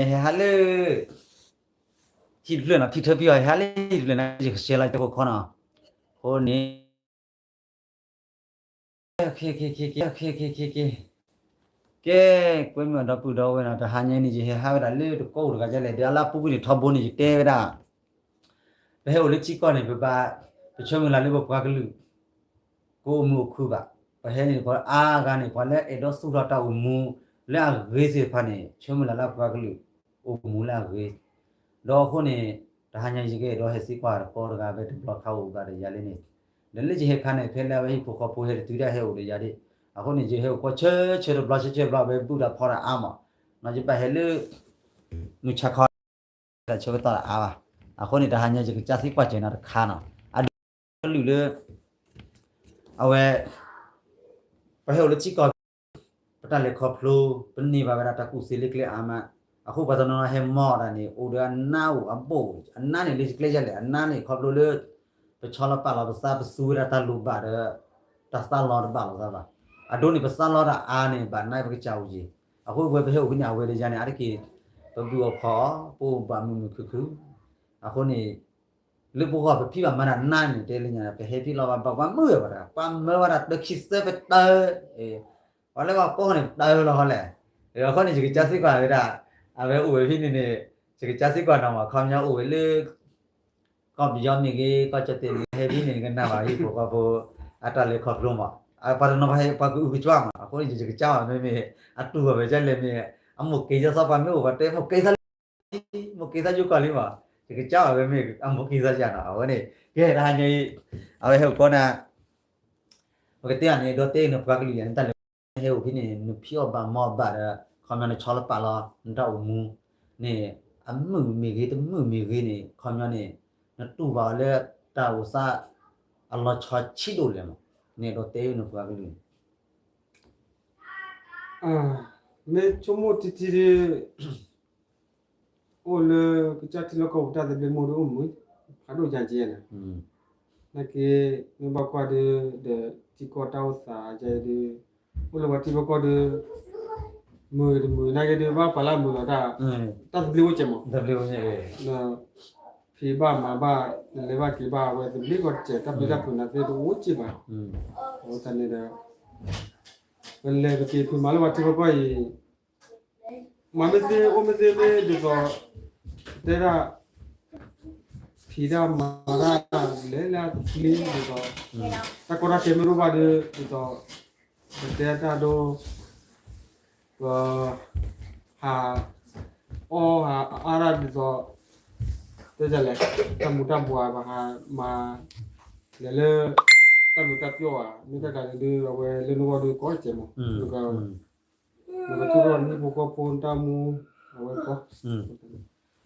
ယဟဲဟးလၢ ဟံၣ်တဖျၢၣ်နီၤ, ထံထၢဖံအီၤ ဟဲဟးလၢဟံၣ်တဖျၢၣ်န့ၣ် ယကဆှဲလီၤတၢ်ခိၣ်ခီနီၤ. အဃိန့ၣ် ကဲ ကွဲမုာ်ဒီပုၢ်ဒီဝဲၢ်နီၤ, တဟါညါအံၤန့ၣ် ယဟဲဟးဝဲဒၣ်လၢတကီၢ်အိၣ်တဂၤဒ်လဲၣ်, ဒီးအလၢအပူၤကွံာ်န့ၣ် ထီဘိန့ၣ် ယတဲဝဲဒၣ် ပဟဲအိၣ်လၢထံကီၢ်န့ၣ် ပဘၣ် ပဆၢမုၢ်လၢ်လၢပပှၤကလုာ် ကအိၣ်မုာ်အိၣ်ခုၣ်ဘၣ်. ပဟဲန့ၣ် ပှၤအါဂၤန့ၣ် ပှၤလၢအဲၣ်ဒိးသူၣ်ထီၣ်တၢ်အိၣ်မူလၢအဂ့ၤသ့ၣ်တဖၣ်န့ၣ် ဆၢမုၢ်လၢ်လၢပှၤကလုာ် အိၣ်မူလၢအဂ့ၤ. ဒီးအဃိန့ၣ် တဟါညါယကအဲၣ်ဒိးဟဲသံကွၢ်တကီၢ်တဂၤ ဖဲတဘျီခါအိၣ်ဘၣ်ဒီးယၤလံန့ၣ်, ဒီးလၢယဟဲခါန့ၣ် ဖဲလၢအဝဲဟံၣ်ဖိဃီဖိဟဲတတုၤဒၣ်ဟဲအိၣ်ဒီးယၤဒၣ်, အဃိန့ၣ် ယဟဲအိၣ်ကွၢ်ဆၢဆၢတဘျီ ဆၢဆၢတဘျီ အဝဲဘူၣ်ဒီးဖီဒီးအါမး, နီၢ်ယဘၣ်ဟဲလၢ မုၢ်ဆါခီ တၢ်ဆၢကတီၢ်အါဘၣ်. အဃိန့ၣ် တဟါညါ ယကစၢ်သံကွၢ်စၢၤနၤတခါနီၤ, အဒိကလုာ်လၢ အဝဲ ပဟဲအိၣ်လၢထံကီၢ် ပတၢ်လဲၤခီဖျိ ပန့ၢ်ဘၣ်ဝဲဒၣ်တၢ်ကူၣ်သ့လၢကျဲအါမး, အဃိပှၤတနီၤနီၤဟဲမီၢ်ဒၣ်န့ၣ် အိၣ်ဒီးအနါအိၣ်အဘိၣ်, အနါန့ၣ်လၢကျဲယဲလဲၣ်, အနါန့ၣ်ခီဖျိလၢ ပဆီလီၤပာ်လီၤပသး ပသူဝဲဒၣ်တၢ်လိၣ်ဘၣ်ဒီး တၢ်သးလီၤတဘၣ်လိာ်သးဘၣ်. အဒိန့ၣ် ပသးလီၤတၢ်အါန့ၣ် ဘၣ်နါပကစၢ်အိၣ်က့ၤ. အဃိပဝဲပဟဲအိၣ်ဖဲန့ၣ် အဝဲဒီးယၤန့ၣ် အါတက့ၢ် ပဘုၣ်အီၣ်ဖီအီၣ် ပအိၣ်ဘၣ်မုာ်မုာ်ခုၣ်ခုၣ်. အဃိန့ၣ် လၢပဂီၢ်ပဖံးဘၣ်မၤတၢ်နါန့ၣ် တဲလၢညါ ပဟဲဖံးလီၤဘၣ် ဘၣ်ပှၤမုာ်ဝဲဒၣ် ပှၤမၢဝဲဒၣ်တၢ်ခံသၢပတၢၢ်, ပှၤလၢပှၤကိးန့ၣ်ပတၢၢ်လီၤဟီလဲၣ်. အဃိန့ၣ် ယကစၢ်သံကွၢ်ဝဲဒၣ် အဝဲအိၣ်ဝဲဖဲန့ၣ်န့ၣ် ယကစၢ်သံကွၢ်နီၤမး ခီပညီအိၣ်ဝဲလၢ ကီၢ်ပယီၤမ့ၢ်ဂ့ၤ ကီၢ်ကၠီၣ်တဲာ်မ့ၢ်ဂ့ၤ ဟဲဖဲန့ၣ် နကနၣ်ဘၣ်ဟံၣ်ဖိဃီဖိ အတၢ်လဲၤခီဖျိမး, ပှၤတနီၤပှၤဟဲပှၤကအုကစွၢ်မး, အဃိန့ၣ် ယကစၢ်ဘၣ်မ့မ့ၢ် အတူၢ်ဘၣ်ဝဲဒ်လဲၣ်မ့ၢ် အမိၢ်က့ၤစၢ်သီပှၤမ့ၢ်အိၣ်ပှၤတဲမိၢ်က့ၤသး မိၢ်က့ၤသးယိကီၢ်လံမး, ယကစၢ်ဘၣ်ဝဲမ့ၢ် အမိၢ်က့ၤသးယၤနီၤ, အဝဲန့ၣ် ကဲတဟါညါအံၤ အဝဲဟဲအိၣ်ကီးနၤ ပကတဲအီၤန့ၣ် ဒီးတဲအံၤန့ၣ် ပှၤကလုာ်ယၤန့ၣ် တၢ်လဲၤဟဲအိၣ်ဖဲန့ၣ် နဖံးအီၣ်ဘၣ်မၤအီၣ်ဘၣ်ဒီး ခီပညီနဆီလီၤပာ်လီၤ နတၢ်အိၣ်မူန့ၣ် အမုာ်မ့ၢ်ဂ့ၤ တမုာ်မ့ၢ်ဂ့ၤန့ၣ် ခီပညီန့ၣ် နတူၢ်ဘၣ်အီၤလၢတၢ်အိၣ်သး အလီၤဆီဆံးဒိၣ်လဲၣ်မး, နအဲၣ်ဒိးတဲအံၤန့ၣ် ပှၤကလုာ်န့ၣ် မ့ၢ်ဆိကမိၣ်တံၢ်တံၢ်ဒီး အိၣ်လၢကစၢ်ထံလီၢ်ကီၢ်ပူၤ တၢ်သဘျ့မိၢ်ဒိၣ်အိၣ်မုာ် ဖးဒိၣ်ယၤကဲနၤ, နာ်က့ မ့ၢ်ဘၣ်ကွၢ်ဒီး ဒီးထံကီၢ်တၢ်အိၣ်သးယၤဒီး အိၣ်လၢပှၤထံပၢကီၢ်ဒီး မုာ်တမုာ် နာ်က့ဒီး ဘၣ်ပာ်လၢမုာ်လီၤတၢ် တၢ်သဘျ့အိၣ်ကဲမး, ဖံးဘၣ်မၤဘၣ် နလဲၤဘၣ်က့ၤဘၣ် အဝဲသဘျ့ကီၢ်တကဲ တၢ်ပျံၤတၢ်ဖုးနၤသ့ၣ်တအိၣ်က့ဘၣ်, အဝဲတၢ်န့ၣ်ဒီး ပလဲၤပက့ၤဖုးမၤလၢပှၤထံပၢကီၢ်အံၤ မၤမ့ၢ်သ့ အိၣ်မ့ၢ်သ့မ့ၢ်ဒ်သိး တဲဒၣ် ဖံးတၢ်မၤတၢ်လဲၤလၢအသဘျ့ဒ်သိး တၢ်ကီတၢ်ခဲမ့ၢ်တအိၣ်ဘၣ်ဒီး ဒ်သိး ပတဲတၢ်ဒိ ပ ဟး အီၣ်ဟးအါတၢ်ဒ်သိး တဲလဲၣ် တၢ်မူၤတၢ်ဘှီး ပဟးမၤ လဲၤလၢ တၢ်မုာ်တၢ်ပျီၢ်ဧါ မ့ၢ်တၢ်ဒ်န့ၣ်ဒီး အဝဲလၢနဂီၢ်ဒီးကီတကဲမး နကထူၣ်ထီၣ်နဟံၣ်ဖိဃီဖိတၢ်မူ အဝဲကီ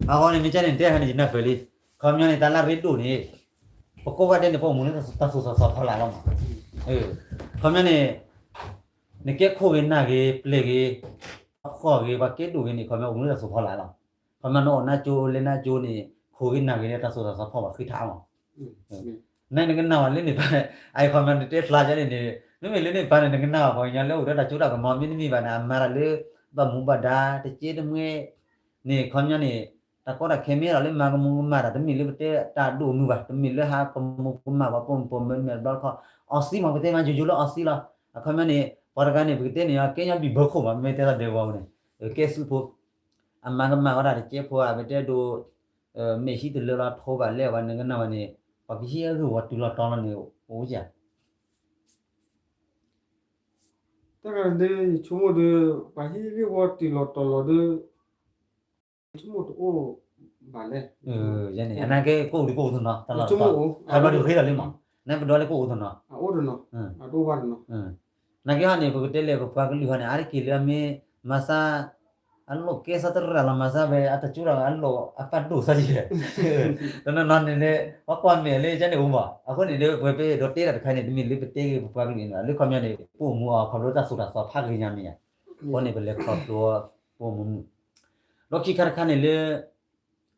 အဂီၢ်န့ၣ် မ့ၢ်ကဲန့ၣ် တဲခါန့ၣ် ယနၢ်ပၢၢ်လံ, ခီပညီန့ၣ် တၢ်လၢရ့ဒိၣ်န့ၣ် ပကိးဂၤဒဲးန့ၣ် ပအိၣ်မူလၢတၢ်သိၣ်တၢ်သီဖီလာ်လီၤမး, ခီပညီန့ၣ် နကဲခိၣ်ဂ့ၤနၢ်ဂ့ၤ ပျဲၢ်ဂ့ၤ ပှၤဃီၣ်ဂ့ၤ ပှၤကဲဒိၣ်ဂ့ၤန့ၣ် ခီပညီအိၣ်မူလၢတၢ်သိၣ်ဖီလာ်လီၤ, ခီပညီနအိၣ်နါကၠိလဲၤနါကၠိန့ၣ် ခိၣ်ဂ့ၤနၢ်ဂ့ၤန့ၣ် တၢ်သိၣ်တၢ်သီဖီဘၣ်ဃံထါမး နနကနၣ်ဘၣ်လၢန့ၣ်ပၢ် အအံၤခီပညီနတဲဖျါဒ်န့ၣ်န့ၣ် မ့မ့ၢ်လၢန့ၣ်ပၢ်န့ၣ် နကနၣ်ဘၣ်ပှၤကညီလၢအိၣ်ဒီးတၢ်စိတၢ်ကမီၤ မ့တမ့ၢ်ဘၣ်န့ၣ် အမၤတၢ်လၢ ဘၣ်မူဘၣ်ဒါ တကဲတမှဲ န့ၣ် ခီပညီန့ၣ် တၢ်ကီတၢ်ခဲမ့ၢ်ဒီးလၢမၤကမူၤကမၣ်တၢ် တမ့ၢ်လၢပတဲတၢ်ဒိၣ်မုၢ်ဘၣ် တမ့ၢ်လၢဟးကမူၤကမၣ်ပှၤပိာ်မုၣ်ပိာ်မၢၤတမ့ၢ်တဘျီတခီၣ် အီစံမး ပတဲမၤယိယိလၢအီစံလီၤ အခီပညီန့ၣ် ပှၤတဂၤန့ၣ် ပကတဲန့ၣ် ကဲညီဘံၣ်ဘၢခိၣ်မး မ့ၢ်တဲသးဒဲးဝီပူၤန့ၣ် ကဲစုဖိ အမၤကမၣ်ဝဲဒၣ်တကဲဖိ အမ့ၢ်တဲဒိး မ့ၢ်ဟံးတလၢလီၤထိဘၣ်လဲၣ် ပှၤနကနၣ်ဝဲန့ၣ် ပှၤကဟံးအဂ့ၢ်ဝီတုၤလီၤတီၤလီၤန့ၣ် အိၣ်ယၤ တၢ်ဂၤဒီး ယဆိကမိၣ်ဒီး ပှၤဟံးဂ့ၢ်ဝီတုၤလီၤတီၤလီၤဒီး ယဆိကမိၣ်တအိၣ်ဘၣ်လဲၣ် ယန့ၣ် အနာ်က့ ကအိၣ်ဒုးကအိၣ်တနီၤ တၢ်လီၢ်တတီၤ တၢ်ဘျီဒုးဃ့လီၤလံမး နပဒီလၢကအိၣ်တနီၤ အအိၣ်တနီၤ အတအိၣ်ဘၣ်တနီၤ နာ်က့ဟီန့ၣ် ပကတဲလဲၣ် ပပှၤကလုာ်ဟီန့ၣ် အါတက့ၢ်လၢအမ့ၢ်မၤသး အလိၣ်ကဲသးတရၣ်လီၤ မၤသးဝဲ အတကၠိတၢ်အလိၣ်အပာ်ဒိၣ်သးယဲၢ် တနီၤနီၤန့ၣ်န့ၣ် ပှၤကွၢ်မဲာ်လၢကန့ၣ်အိၣ်မး အဃိန့ၣ်ဒီး ပဝဲပအဲၣ်ဒိးတဲတၢ်တခါန့ၣ် တမ့ၢ်လၢပတဲဂ့ၤပပှၤကလုာ်န့ၣ် လၢခီပညီန့ၣ် ပအိၣ်မူအီၤခီဖျိတၢ်သိၣ်တၢ်သီဖးဂ့ၤညါမ့ၢ်ဧါ အဃိန့ၣ် ပလဲၤခီဖျိ ပအိၣ်မူ ဒီးခံခါတခါန့ၣ်လၢ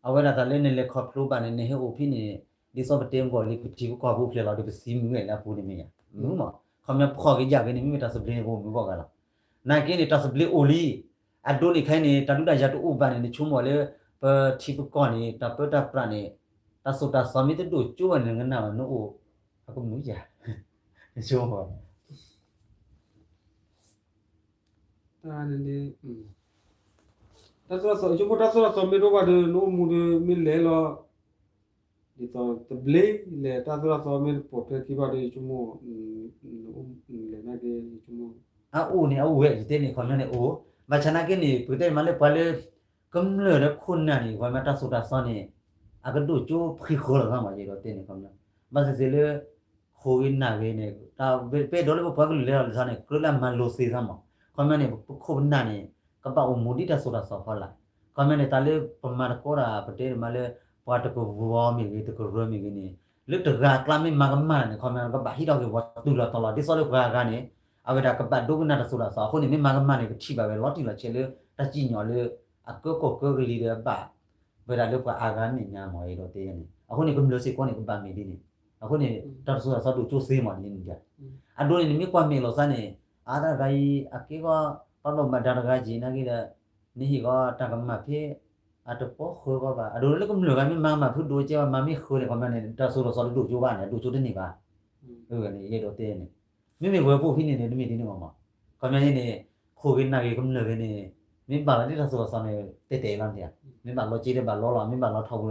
အဝဲဒၣ်တၢ်လၢနလဲၤခီဖျိဘၣ်န့ၣ် နဟဲအိၣ်ဖဲန့ၣ် ဒ်သိးပတဲမုၢ်ကီၢ်လံ ပထံပကီၢ်ပအိၣ်ဖျဲၣ်လီၤဒီး ပသံမုၢ်ဝဲလၢအပူၤန့ၣ်မ့ၢ်ဧါ မုၢ်မး ခီပညီဖီၣ်က့ၤယၢ်က့ၤန့ၣ် မ့မ့ၢ်တၢ်သဘျ့န့ၣ် ပအိၣ်မူဘၣ်ဂၤလီၤ နာ်က့န့ၣ် တၢ်သဘျ့အိၣ်လံ အဒိန့ၣ်ခဲအံၤန့ၣ် တၢ်ဒုးတၢ်ယၤတအိၣ်ဘၣ်န့ၣ် နဆိကမိၣ်လၢ ပထံပကီၢ်န့ၣ် တၢ်ပၢတၢ်ပြးန့ၣ် တၢ်သိၣ်တၢ်သီမ့ၢ်တဒိၣ်ကၠိဘၣ်န့ၣ် နကနၣ်ဘၣ် နအိၣ် အကမုာ်ယၤ နဆိကမိၣ် တၢ်န့ၣ် တၢ်သိၣ်တၢ်သီ ဆိကမိၣ်တၢ်သိၣ်တၢ်သီမ့ၢ်တအိၣ်ဘၣ်ဒီး နအိၣ်မူဒီးမ့ၢ်လဲၤလီၤ ဒ်သိးသဘျ့လဲၣ် တၢ်သိၣ်တၢ်သီမ့ၢ်တပိာ်ထွဲခံဘၣ်ဒီး ယဆိကမိၣ် လဲၤနာ်က့ ယဆိကမိၣ် အအိၣ်န့ၣ် အအိၣ်ဝဲ ယတဲန့ၣ် ခီပညီန့ၣ်အိၣ်, ဘၣ်ဆၣ်နာ်က့န့ၣ် ပကတဲမးလၢပှၤလၢ ကမျၢၢ်လၢခိၣ်နၢ်န့ၣ် ပှၤမ့ၢ်တၢ်သိၣ်တၢ်သီန့ၣ် အကဒိၣ်ကၠိဖှံဃီလီၤသးမး ယအဲၣ်ဒိးတဲန့ၣ် ခီပညီ ဘၣ်သ့ၣ်သ့ၣ်လၢ ဃိးဂ့ၤနၢ်ဂ့ၤန့ၣ် ပအဲၣ်ဒိးလၢပပှၤကလုာ်လဲၤထီၣ်လဲၤထီန့ၣ် ကြၢးလၢအမၤလိသ့သးမး, ခီပညီန့ၣ် ပခိၣ်ပနၢ်န့ၣ် ကဘၣ်အိၣ်မူဒ်တၢ်သိၣ်တၢ်သီဖီလာ်, ခီပညီန့ၣ် တၢ်လၢပမၤတကီတၢ် ပတဲမးလၢ ပှၤတကဝီၤမ့ၢ်ဂ့ၤ တကရၢမ့ၢ်ဂ့ၤန့ၣ် လၢတဂၤအကျါမ့ၢ်မၤကမၣ်န့ၣ် ခီပညီကဘၣ်ဟံးထီၣ်က့ၤဝီတုၤလီၤတီၤလီၤ ဒ်သိးလၢပှၤဂၤန့ၣ် အဝဲဒၣ်ကဘၣ်ဒိကနၣ်တၢ်သိၣ်တၢ်သီ အဃိန့ၣ် မ့ၢ်မၤကမၣ်န့ၣ် ကထံၣ်ဘၣ်ဝဲလီၤတံၢ်လီၤဆဲးလၢ တၢ်စံၣ်ညီၣ်လၢ အကၢကီၢ်ကၢကလံၤဒီးဘၣ် ဝဲဒၣ်လၢပှၤအါဂၤမဲာ်ညါမး ယအဲၣ်ဒိးတဲန့ၣ် အဃိန့ၣ် ကမျၢၢ်စ့ၢ်ကီးန့ၣ် ကဘၣ်မ့ၢ်ဒ်န့ၣ်, အဃိန့ၣ် တၢ်သိၣ်တၢ်သီဒိၣ်ကၠိသ့မးဒ်န့ၣ် အဒိန့ၣ် နမ့ၢ်ကွၢ်မဲာ်လီၤသးန့ၣ် အါတၢ်တဂၤအံၤ အကဲကီး ပှၤဘၣ်မူဘၣ်ဒါတဂၤက့ၤနာ်က့ဒီး နဟ့ၣ်ကီးတၢ်ကမၣ်ဖဲ အတပီဃၢကီးဘၣ် အဒိလၢကမျၢၢ်ဂၤမ့ၢ်မၤကမၣ်ဖုဒိၣ်ကဲဘၣ် မၤမ့ၢ်ဃၢန့ၣ် ခီပညီန့ၣ် တၢ်သိၣ်တၢ်သီတဒိၣ်ကၠိဘၣ်န့ၣ် အဒိၣ်ကၠိတန့ၢ်ဘၣ် အန့ၣ် ယအဲၣ်ဒိးတဲန့ၣ် မ့မ့ၢ်ပဝဲပအိၣ်ဖဲန့ၣ်န့ၣ် တမ့ၢ်ဒ်န့ၣ်မးမး, ခီပညီန့ၣ် ခိၣ်ဂ့ၤနၢ်ဂ့ၤကမျၢၢ်ဂ့ၤန့ၣ် မ့ၢ်ဘၣ်လီၤဒ်တၢ်သိၣ်တၢ်သီန့ၣ် တဲတဲလီၤန့ၣ်, မ့ၢ်ဘၣ်လီၤက့ဒီးဘၣ်လီလီၤ မ့ၢ်ဘၣ်လီၤထီၣ်ပူၤဒီးလီ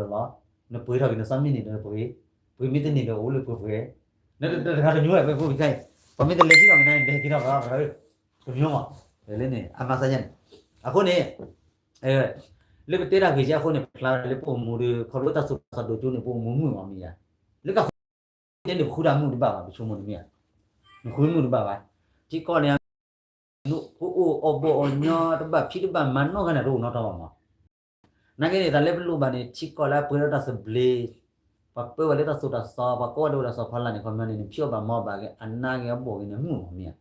ၤ, နပှ့ၤထီၣ်က့ၤနသးမ့ၢ်န့ၣ်ဒီးပှ့ၤ, ပှ့ၤမ့ၢ်တန့ၢ်ဒီးအိၣ်လၢပှ့ၤပှ့ၤ, နတဂၤတညိဝဲ ပှ့ၤပှ့ၤခဲအံၤ, ပှၤမ့ၢ်တလဲၤဟံးထီၣ်က့ၤနၤန့ၣ် လဲၤက့ၤထီၣ်ဘၣ် တမ့ၢ်မး, လၢန့ၣ် အမၤသးယါန့ၣ်, အဃိန့ၣ် လၢပတဲတၢ်ဂ့ၢ်ကဲအဃိန့ၣ် ဖျါလၢပအိၣ်မူဒီး ခီဖျိတၢ်သိၣ်တၢ်သီဒိၣ်ကၠိန့ၣ် ပအိၣ်မူမုာ်မးမ့ၢ်ယါ, လၢကဃုန့ၣ် ပဃုတၢ်မုာ်တဘၣ်ဘၣ် ပဆိကမိၣ်တမ့ၢ်ဧါ, နဃုမုာ်တဘၣ်ဘၣ်, ထံကီၢ်န့ၣ် ပအိၣ်အီၣ်ဘီအီၣ်ညီ တဘၣ်ဖံးတဘၣ်မၤနီတဂၤန့ၣ် တအိၣ်နီတီဘၣ်မး နာ်က့န့ၣ် တၢ်လၢပလိၣ်ဘၣ်န့ၣ် ထံကီၢ်လၢအပှဲၤဒီးတၢ်သဘျ့, ပှၤပၢဝဲလၢတၢ်သိၣ်တၢ်သီ ပှၤကိးဝဲဒၣ်တၢ်သိၣ်တၢ်သီဖီလာ်န့ၣ် ခီပညီန့ၣ် နဖံးအီၣ်ဘၣ်မၤအီၣ်ဘၣ်ဂ့ၤ အနါဂ့ၤအဘီၣ်ဂ့ၤန့ၣ် မုာ်မးမ့ၢ်ဧါ,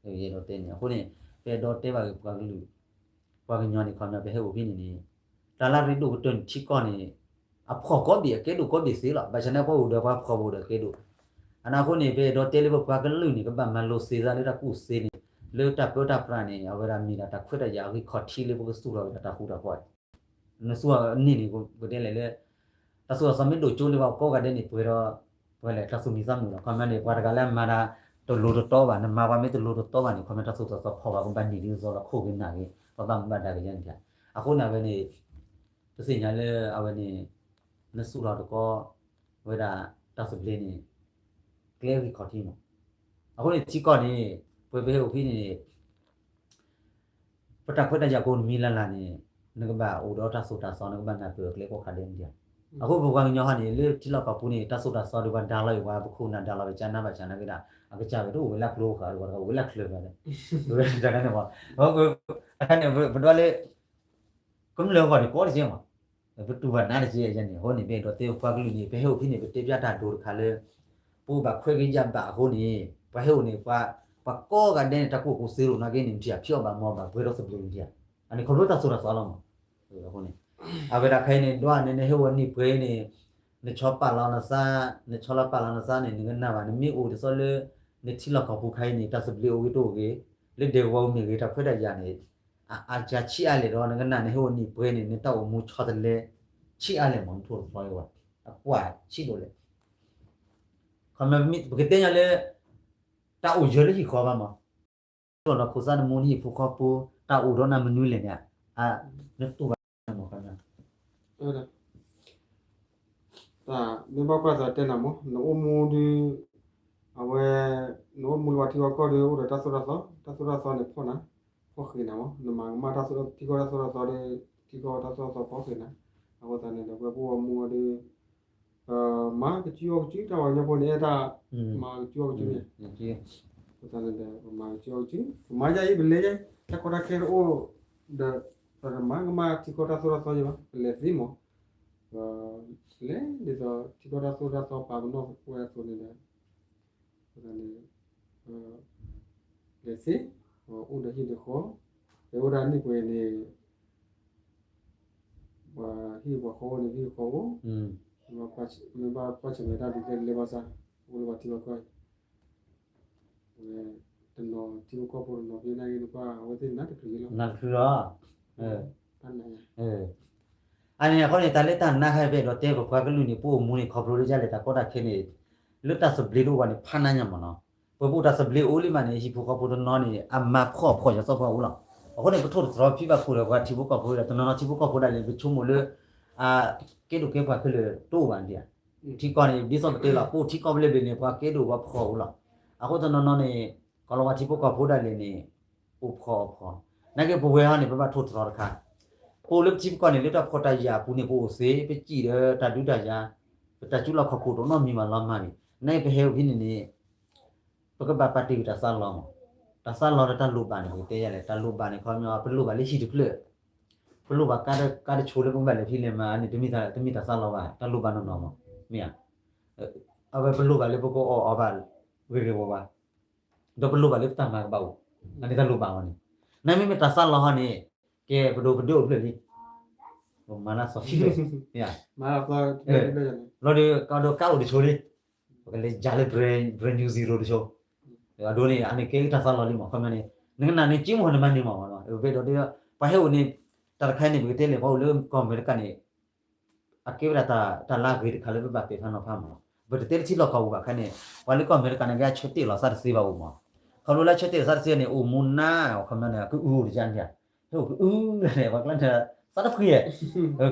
ယအဲၣ်ဒိးတဲန့ၣ် အဃိန့ၣ် ပအဲၣ်ဒိးတဲဘၣ်ဂ့ၤပှၤကလုာ်, ပှၤကညီန့ၣ် ခီပညီပဟဲအိၣ်ဖဲန့ၣ်န့ၣ်, တၢ်လၢရ့ဒိၣ်ကတၢၢ်န့ၣ်ထံကီၢ်န့ၣ် အဖှီၣ်ကိးဘ့ၣ်အကဲဒိၣ်ကိးဘ့ၣ်သ့လီၤ. ဘၣ်ဆၣ်န့ၣ် ပှၤအိၣ်ဒီးပှၤဖှီၣ်ပအိၣ်ဒီးကဲဒိၣ်, အန့ၣ်အဃိန့ၣ် ပအဲၣ်ဒိးတဲလၢပပှၤကလုာ်န့ၣ် ကဘၣ်မၤလိသ့သးလၢတၢ်ကူၣ်သ့န့ၣ်, လၢတၢ်ပၢတၢ်ပြးန့ၣ် အဝဲဒၣ်မ့ၢ်ဒၣ်တၢ်ခွဲးတၢ်ယာ်အဂံၢ်ခီၣ်ထံးလၢပကသူၣ်ထီၣ်က့ၤတၢ်ဃူတၢ်ဖိး နသူၣ်အန့ၢ်န့ၣ် ပတဲလဲၣ်လၢ တၢ်သိၣ်တၢ်သီမ့ၢ်ဒိၣ်ကၠိလၢပှၤကိးဂၤဒဲးန့ၣ် ပှဲၤဒီး ပှဲၤလဲၣ် တၢ်သူၣ်မံသးမုာ်လီၤ. ခီပညီန့ၣ် ပှၤတဂၤလၢအမၤတၢ်တလိၤတတီဘၣ် နမၤပှၤမ့ၢ်တလိၤတတီဘၣ်န့ၣ် ခီပညီတၢ်သိၣ်တၢ်သီဖီၣ်ဘၣ် ကဘၣ်န့ၢ်ဒ်သိးလီၤ ခိၣ်ဂ့ၤနၢ်ဂ့ၤ ပှၤဘၣ်မူဘၣ်ဒါကယဲန့ၣ်, အဃိန့ၣ် အဝဲန့ၣ် ပသ့ၣ်ညါလၢအဝဲန့ၣ် နသူၣ်ထီၣ်တကီ ဝဲဒၣ်တၢ်သဘျ့န့ၣ် ကျဲဂံၢ်ခီၣ်ထံးမး, အဃိန့ၣ် ထံကီၢ်န့ၣ် ပဝဲပဟဲအိၣ်ဖဲန့ၣ်န့ၣ် ပတၢ်ခွဲးတၢ်ယာ်ကိးနမံၤလၢ်လၢ်န့ၣ် နကဘၣ်အိၣ်ဒီးတၢ်သိၣ်တၢ်သီ နကဘၣ်နၢ်ပၢၢ်အကျဲကိးခါဒဲးန့ၣ်, အဃိပပှၤကညီဟီန့ၣ် လၢထံလီၢ်ကီၢ်ပူၤန့ၣ် တၢ်သိၣ်တၢ်သီဒီးပှၤဒါလီၤအံၤ ပှၤပခိၣ်နၢ်ဒါလီၤဝဲ ကနါဘၣ်ဆၣ်နာ်က့ဒၣ် အကစၢ်ဝဲတအိၣ်ဝဲလၢကျိဃာ်ဒီး ပှၤတအိၣ်ဝဲလၢချၢဃာ်ဒီး ဝဲတၢ်န့ၣ်မး, အခါန့ၣ် ပဒွးလၢ ကမျၢၢ်ဂီၢ်န့ၣ် ကိးတကဲမး ပတူၢ်ဘၣ်နါတကဲယဲန့ၣ် အဃိန့ၣ် ပအဲၣ်ဒိးတဲပပှၤကလုာ်န့ၣ် ပဟဲအိၣ်ဖဲန့ၣ် ပတဲပျါတၢ်ဒိတခါလၢ ပအိၣ်ဘၣ်ခွဲးဂ့ၤယာ်ဘၣ်အဃိန့ၣ် ပှၤဟဲအိၣ်န့ၣ် ပှၤကိးဂၤဒဲးန့ၣ် တၢ်ကူၣ်ဘၣ်ကူၣ်သ့လိာ်နာ်က့န့ၣ် နထံၣ်ဧါ ဖံးအီၣ်ဘၣ်မၤအီၣ်ဘၣ် ပှဲၤဒီးသဘျ့န့ၣ်ထံၣ်ဧါ, အန့ၣ်ခီဖျိတၢ်သိၣ်တၢ်သီလီၤမး, အဃိန့ၣ် အဝဲဒၣ်ခဲအံၤန့ၣ် ဒွးန့ၣ် နဟဲအိၣ်နံၣ်ပှဲၤန့ၣ် နဆီပာ်လီၤနသး နဆီလီၤပာ်လီၤနသးန့ၣ် နကနၣ်ဘၣ် နမ့ၢ်အိၣ်ဒ်သိးလၢ နထံလီၢ်ကီၢ်ပူၤခါအံၤန့ၣ် တၢ်သဘျ့အိၣ်ဂ့ၤတအိၣ်ဂ့ၤ လၢဒဲကဝီၤမ့ၢ်ဂ့ၤ တၢ်ခွဲးတၢ်ယာ်န့ၣ် အအါကဆံးအါလဲၣ်ဒီး နကနၣ်နဟဲအိၣ်နံၣ်ပှဲၤန့ၣ် နတၢ်အိၣ်မူဆီတလဲ ဆံးအါလဲၣ်မး နထိၣ်သတြီၤဝဲ အကွၢ်ဆံးဒိၣ်လဲၣ်, ခီမ့ၢ်ပကတဲညါလၢ တၢ်အိၣ်ယၢၤလၢဟံၣ်ဃီဘၣ်မး, လီၤဒီးခိၣ်သးနမိၢ်နဟံၣ်ဖိဃီဖိ တၢ်အိၣ်ဒီးနၤမနုၤလဲၣ်န့ၣ်, နတူၢ်ဘၣ်မး တၢ်မ့ၢ်ဘၣ်ကွၢ်သးတဲနၤမး နအိၣ်မူဒုး အဝဲ နအိၣ်မူလၢပှၤထံဂီၢ်ကီၢ်ဒီး အိၣ်ဒီးတၢ်သိၣ်တၢ်သီ တၢ်သိၣ်တၢ်သီန့ၣ်ဖီၣ်နၤ ဖီၣ်ဃ့နၤမး နမၤကမၣ်တၢ်သိၣ်ထံကီၢ်တၢ်သိၣ်တၢ်သီဒီး ထံကီၢ်တၢ်သိၣ်တၢ်သီဖီၣ်ဃ့နၤ အဃိသတးန့ၣ်ဒီး ပဝဲပအိၣ်မူအီၤဒီး မၤကစုအီၣ်ကစု တၢ်ပှၤကညီဖိန့ၣ်အဲၣ်တၢ် မၤကစုအီၣ်ကစုန့ၣ် အဃိသတးန့ၣ်ဒီး ပမၤကစုအီၣ်ကစု ပမၤယါအံၤ ပလဲၤယါအံၤ တၢ်ကီတၢ်ခဲတအိၣ်ဒီး ပတမၤကမၣ်ထံကီၢ်တၢ်သိၣ်တၢ်သီယံၤဘၣ် ပလဲၤသ့မး ပလဲၤဒ်သိးထံကီၢ်တၢ်သိၣ်တၢ်သီပာ်ပနီၣ်ဝဲအသိးန့ၣ်ဒီး အဃိသတးန့ၣ် လဲၤသ့ အိၣ်ဒီးဟံၣ်ဒီးဃီ ပအိၣ်ဒၣ်နံၣ်ပှဲၤန့ၣ် ပှၤဟံၣ်ပှၤဃီအိၣ်န့ၣ် ဟံၣ်ဃီအိၣ် မ့ၢ်ဘၣ်ကွၢ်ဆၢၣ်မဲာ်တၢ်ဒုးကဲဒ်လဲၣ်ဘၣ်ဆၣ် အိၣ်လၢပှၤထံပှၤကီၢ်အံၤ ဝဲတနီၤထံဖိကီၢ်ဖိတနီၤဖဲန့ၣ်ဂ့ၤနကွၢ် အဝဲသ့ၣ်နးတချုးယံၤလီၤ နးတချုးလီၤ အန့ၣ်အဃိန့ၣ် တၢ်လၢတၢ်နါခါအံၤ ပအဲၣ်ဒိးတဲပပှၤကလုာ်န့ၣ် ပအိၣ်မူန့ၣ် ခီဖျိလၢယလဲၤတၢ်ကီတၢ်ခဲန့ၣ် လၢတၢ်သဘျ့တအိၣ်ဘၣ်န့ၣ် ဖးနါညါမးနီၤ. ပပအိၣ်တၢ်သဘျ့အိၣ်လံမးန့ၣ် ဟံၣ်ဖိဃီဖိတနီၤန့ၣ် အမၤဖှီၣ်ဖှီၣ်ယၤစီၤပှၤအိၣ်လီၤ. အဃိန့ၣ် ပထိၣ်သတြီၤဖံးဘၣ်ခိၣ်ဒီးပှၤထံဖိကီၢ်ဖိဒီး တနီၤနီၤထံဖိကီၢ်ဖိဒၣ်လဲာ် ပဆိကမိၣ်လၢ အကဲဒိၣ်ကဲပှၤခဲလၢာ်တအိၣ်ဘၣ်ဒံးဧါ. ထံကီၢ်န့ၣ် ဒ်သိးပတဲလီၤ ပအိၣ်ထံကီၢ်ဘျဲၣ်ဘျဲၣ်န့ၣ် ပှၤကဲဒိၣ်ပှၤဖှီၣ်အိၣ်လီၤ. အဃိတနီၤနီၤန့ၣ် ကီၢ်လီၤဝါထံဖိကီၢ်ဖိဒၣ်လဲာ်န့ၣ် အိၣ်ဖှီၣ်အိၣ်ဖှီၣ်. နာ်က့ပဝဲဟီန့ၣ် ပဘၣ်ထိၣ်သတြီၤတခါ ပအိၣ်လၢပထံပကီၢ်န့ၣ် လၢတၢ်ဖှီၣ်တၢ်ယာ်အပူၤန့ၣ် ပအိၣ်သ့ ပစံၣ်ဒီးတၢ်ဒုးတၢ်ယၤ ပတၢ်ကူၣ်လီၢ်ခီၣ်ခိၣ်တအိၣ်နီတမံၤဘၣ်လီၤမးန့ၣ် နာ်က့ပဟဲအိၣ်ဖဲန့ၣ်န့ၣ် ပကဘၣ်ပာ်တ့ၢ်ကွံာ်တၢ်သးလီၤမး. တၢ်သးလီၤဒီးတၢ်လိၣ်ဘၣ်န့ၣ် ပကတဲယၤလဲၣ် တၢ်လိၣ်ဘၣ်န့ၣ် ခီပညီ ပလိၣ်ဘၣ်လၢဟံၣ်တဖျၢၣ်, ပလိၣ်ဘၣ်ကါတ ကါတဆိလၢပကဘၣ်လဲၤဖံးလဲၤမၤန့ၣ် တမ့ၢ်တၢ်သးလီၤဘၣ် တၢ်လိၣ်ဘၣ်နီၢ်နီၢ်မး မ့ၢ်ဧါ. အဝဲပလိၣ်ဘၣ်လၢပကအီၣ်အီဘၣ်ဂ့ၤဂ့ၤဝါဝါ ဒီးပလိၣ်ဘၣ်လၢပတၢ်မၤကဘၣ်အိၣ် အန့ၣ်တၢ်လိၣ်ဘၣ်မးန့ၣ်. နမ့မ့ၢ်တၢ်သးလီၤဟီန့ၣ် ကဲပဒိၣ်ပဒိၣ်အိၣ်ဖျၢၣ်လံ ပမၤလၢစီၤခံဖျၢၣ် ဘျီဒီးကါအိၣ်တဆိလံ ပကလဲၤယၤလၢ brand new zero တဆိ အဒိန့ၣ် အန့ၣ်ကဲတၢ်သးလီၤလံမး ခီပညီန့ၣ် နကနၣ်န့ၣ် က့မုၢ်ဟီန့ၣ်မၤန့ၢ်မး ပအဲၣ်ဒိးတဲ ပှၤဟဲအိၣ်န့ၣ် တၢ်တခါန့ၣ် ပကတဲလဲၣ် ပှၤအိၣ်လၢကီၢ်အမဲရကၤန့ၣ် အကဲဝဲဒၣ်တၢ်လၢအဂ့ၤတခါလၢပဘၣ်ပဲာ်ဖးနီၤဖးမး ပတတဲတထံၣ်လီၢ်ကီၢ်ပူၤဘၣ်ခါန့ၣ် ပှၤလၢကီၢ်အမဲရကၤန့ၣ် ကဲအဆၢတဲာ်လီၤသးတသ့ဘၣ်အိၣ်မး ခီဖျိလၢအဆၢတဲာ်လီၤသးတသ့န့ၣ် အိၣ်မူနါ ခီပညီန့ၣ် ကအုအိၣ်တယါန့ၣ် ဟဲအိၣ်ကအုန့ၣ် ပှၤကျါန့ၣ် သးတဖှံဧါ ခီ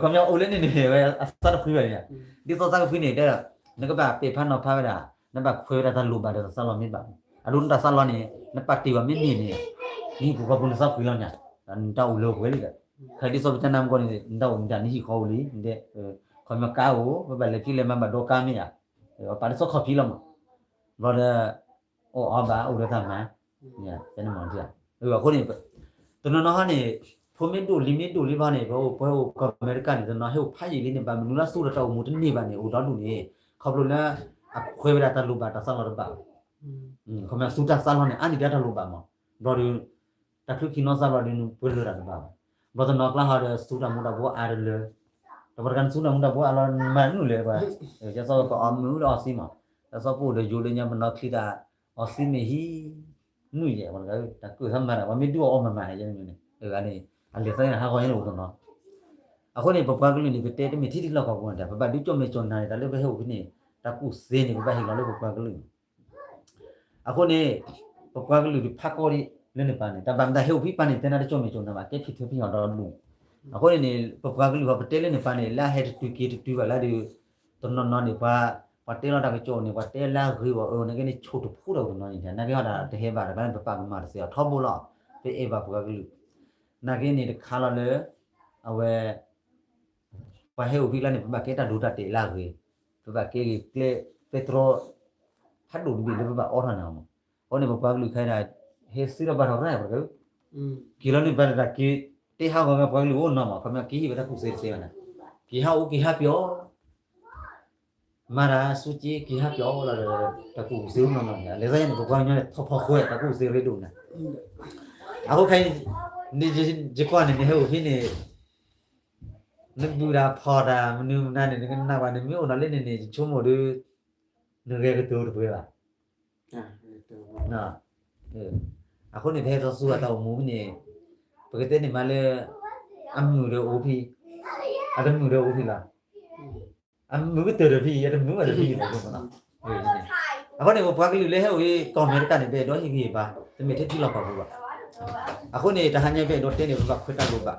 ပညီအိၣ်လၢန့ၣ်န့ၣ် ဝဲအသးတဖှံဘၣ်န့ၣ် ဒ်သိးသးကဖှံန့ၣ် တဲ နကဘၣ်ပဲာ်ဖးနီၤဖးဝဲဒၣ် နဘၣ်ခွဲးဝဲဒၣ်တၢ်လိၣ်ဘၣ်ဒီးတၢ်သးလီၤမ့ၢ်ဘၣ် အဒိနတၢ်သးလီၤန့ၣ် နပာ်တ့ၢ်ဘၣ်မ့ၢ်န့ၢ်န့ၣ် နဟံၣ်ပူၤဃီပူၤနသးဖှံလီၤန့ၣ် နတၢ်အိၣ်လၢပှဲၤလံဒီး ခါဒ်သိးပတဲနါမ့ၢ်ကီၢ်န့ၣ် နတၢ်အိၣ်မ့ၢ်တၢ်နဟံၣ်ဃီအိၣ်လံ နတဲ ခီပညီကါအိၣ် ပဘၣ်လဲၤဖံးလဲၤမၤဘၣ်ဒိကါမ့ၢ်ဧါ ပာ်လၢသီခီၣ်ဖံးလီၤမး ဘျီဒီး အိၣ်အီဘၣ်အိၣ်ဒီးတၢ်မၤ တဲနမၤ အဃိန့ၣ် တနီၤနီၤဟီန့ၣ် ဖိမ့ၢ်ဒိၣ်လံမ့ၢ်ဒိၣ်လံဘၣ်န့ၣ် ပဟဲအိၣ်ကီၢ်အမဲရကၤန့ၣ် တနီၤဟဲအိၣ်ဖးယံာ်လံန့ၣ် ဘၣ်မနုၤလၢသူဒီးတၢ်အိၣ်မူတန့ၢ်ဘၣ်န့ၣ် အိၣ်ဒီဒူၣ်န့ၣ် ခီဖျိလၢ အခွဲးဝဲဒၣ်တၢ်လိၣ်ဘၣ်တၢ်သးလီၤတဘၣ် ခီပညီသူတၢ်သးလီၤန့ၣ် အါန့ၢ်ဒၣ်တၢ်လိၣ်ဘၣ်မး ဘျီဒီး တၢ်ချုးခံနီၢ်သးဘျီဒီး နပှဲၤလၢတၢ်တဘၣ်ဘၣ် ဘျီတနီၤကျါဟီဒီးသူတၢ်မူတၢ်ဘှီအါတလၢ တပှၤတဂၤန့ၣ်သူတၢ်မူတၢ်ဘှီအါလီၤ နမၤနုာ်လဲၣ်ပှၤ ကစီၣ်ကအီၣ်မုာ်ဒီးအီၣ်သံမး ကစီၣ်ပအိၣ်ဒီးယိၤလၢညါပနီၣ်ချံတၢ် အီၣ်သံမ့ၢ်ဟံး နုာ်ယဲၢ်ပှၤတဂၤ တၢ်ကၢၢ်သးမၤတၢ် ပှၤမ့ၢ်ဒုးအီၣ်အီမၤမၤန့ၣ် အလဲၤသးန့ၣ်ဟးဂီၤညါန့ၣ်အိၣ်တနီၤ အဃိန့ၣ် ပပှၤကလုာ်န့ၣ် ပတဲတမ့ၢ်ထံထံလီၢ်ကီၢ်ပူၤန့ၣ် ပဘၣ်ဒုးကၠီၣ်မဲာ်ကၠီၣ်နါန့ၣ် တၢ်လၢပဟဲအိၣ်ဖဲန့ၣ် တၢ်ကူၣ်သ့န့ၣ် ပဘၣ်ဟ့ၣ်လီၤလၢပပှၤကလုာ်န့ၣ် အဃိန့ၣ် ပပှၤကလုာ်ဒုးဖးကီဒံးလၢန့ၣ်ပၤန့ၣ် တၢ်ဘၣ်မတၤဟဲအိၣ်ဖဲပၤန့ၣ် တဲနၤတကၠီၣ်မဲာ်ကၠီၣ်နါဘၣ် ကဲဖံးထၢဖံးဟီၣ်ဒီဒူၣ် အဃိန့ၣ်န့ၣ် ပပှၤကလုာ်ဟီပတဲလၢန့ၣ်ပၤန့ၣ် လၢအဟဲတတုၤက့ၤတတုၤဘၣ်လၢဒုး တနီၤနီၤန့ၣ် ပှၤ ပှၤတဲလီၤတၢ်ကစီၣ်န့ၣ် ပှၤတဲလၢအဂ့ၤဘၣ်အၢ နာ်က့န့ၣ် ဆိၣ်တဖိဒီးတနီၤန့ၣ် နာ်က့ဟီဒၣ်တဟဲဘၣ်တခါန့ၣ် ပပာ်ကမၣ်တသ့အီၤထီဘိလီၤ ပအဲၣ်ဘၣ်ပှၤကလုာ် နာ်က့န့ၣ်တခါလီၤလၢ အဝဲ ပှၤဟဲအိၣ်ဖဲကျါန့ၣ် ပဘၣ်ကဲတၢ်ဒိတၢ်တဲာ်လၢအဂ့ၤ, ပဘၣ်ကဲဂ့ၤကျဲပဲတြီ ဖးဒိၣ်တဘ့ၣ်လၢပဘၣ်အိးထီၣ်န့ၣ်မး. အဃိန့ၣ် ပပှၤကလုာ်ခဲအံၤဒၣ် ဟဲသ့ထီၣ်ဘၣ်ထီၣ်ရၣ်ပှၤကလုာ်, က့ၤလီၤန့ၣ်ဘၣ်တၢ်က့ၤ တဲဟးဂီၤဝဲပှၤကလုာ်အိၣ်နီၤမး, ခီပညီက့ၤဟံၣ်ဝဲတၢ်ကူၣ်သ့တသ့ဘၣ်န့ၣ်, က့ၤဟးအိၣ်က့ၤဟးပျီၢ် မၤတၢ်ဆူက့က့ၤဟးပျီၢ်လီၤဒီး တၢ်ကူၣ်သ့အိၣ်နီၤနီၤန့ၣ် လဲၤသးယါန့ၣ် ပပှၤကညီန့ၣ် ထီၣ်ဖီခိၣ်တၢ်ကူၣ်သ့ရ့ဒိၣ်န့ၣ်. အဃိခဲအံၤ ယကွၢ်န့ၣ် နဟဲအိၣ်ဖဲန့ၣ် နဘုၣ်တၢ်ဖီၣ်တၢ် မနုၤမနုၤန့ၣ် နကနၣ်ဘၣ် နမ့ၢ်အိၣ်ဒီးလၢန့ၣ်န့ၣ် ယဆိကမိၣ်ဒီး နဂဲၤကတိၤတပှဲၤဘၣ်. အဃိန့ၣ် ပဟဲထီၣ်ဆူအတၢ်အိၣ်မူဖဲန့ၣ် ပကတဲန့ၣ်မးလၢ အမုာ်ဒီးအိၣ်ဖဲ အတမုာ်ဒီးအိၣ်ဖဲလီၤ. အမုာ်ကတၢၢ်ဒီးဖဲ အတမုာ်ဘၣ်ဒီးဖဲလီၤ. အဃိန့ၣ် ပပှၤကလုာ်လၢဟဲအိၣ်အံၤ ကီၢ်အမဲရကၤန့ၣ် ပအဲၣ်ဒိးဟ့ၣ်ဂံၢ်ဟ့ၣ်ဘါ တမ့ၢ်ထဲထံလီၢ်ကီၢ်ပူၤဘၣ်. အဃိန့ၣ် တဟါညါပအဲၣ်ဒိးတဲန့ၣ် ပဘၣ်ခွဲးတၢ်လိၣ်ဘၣ်,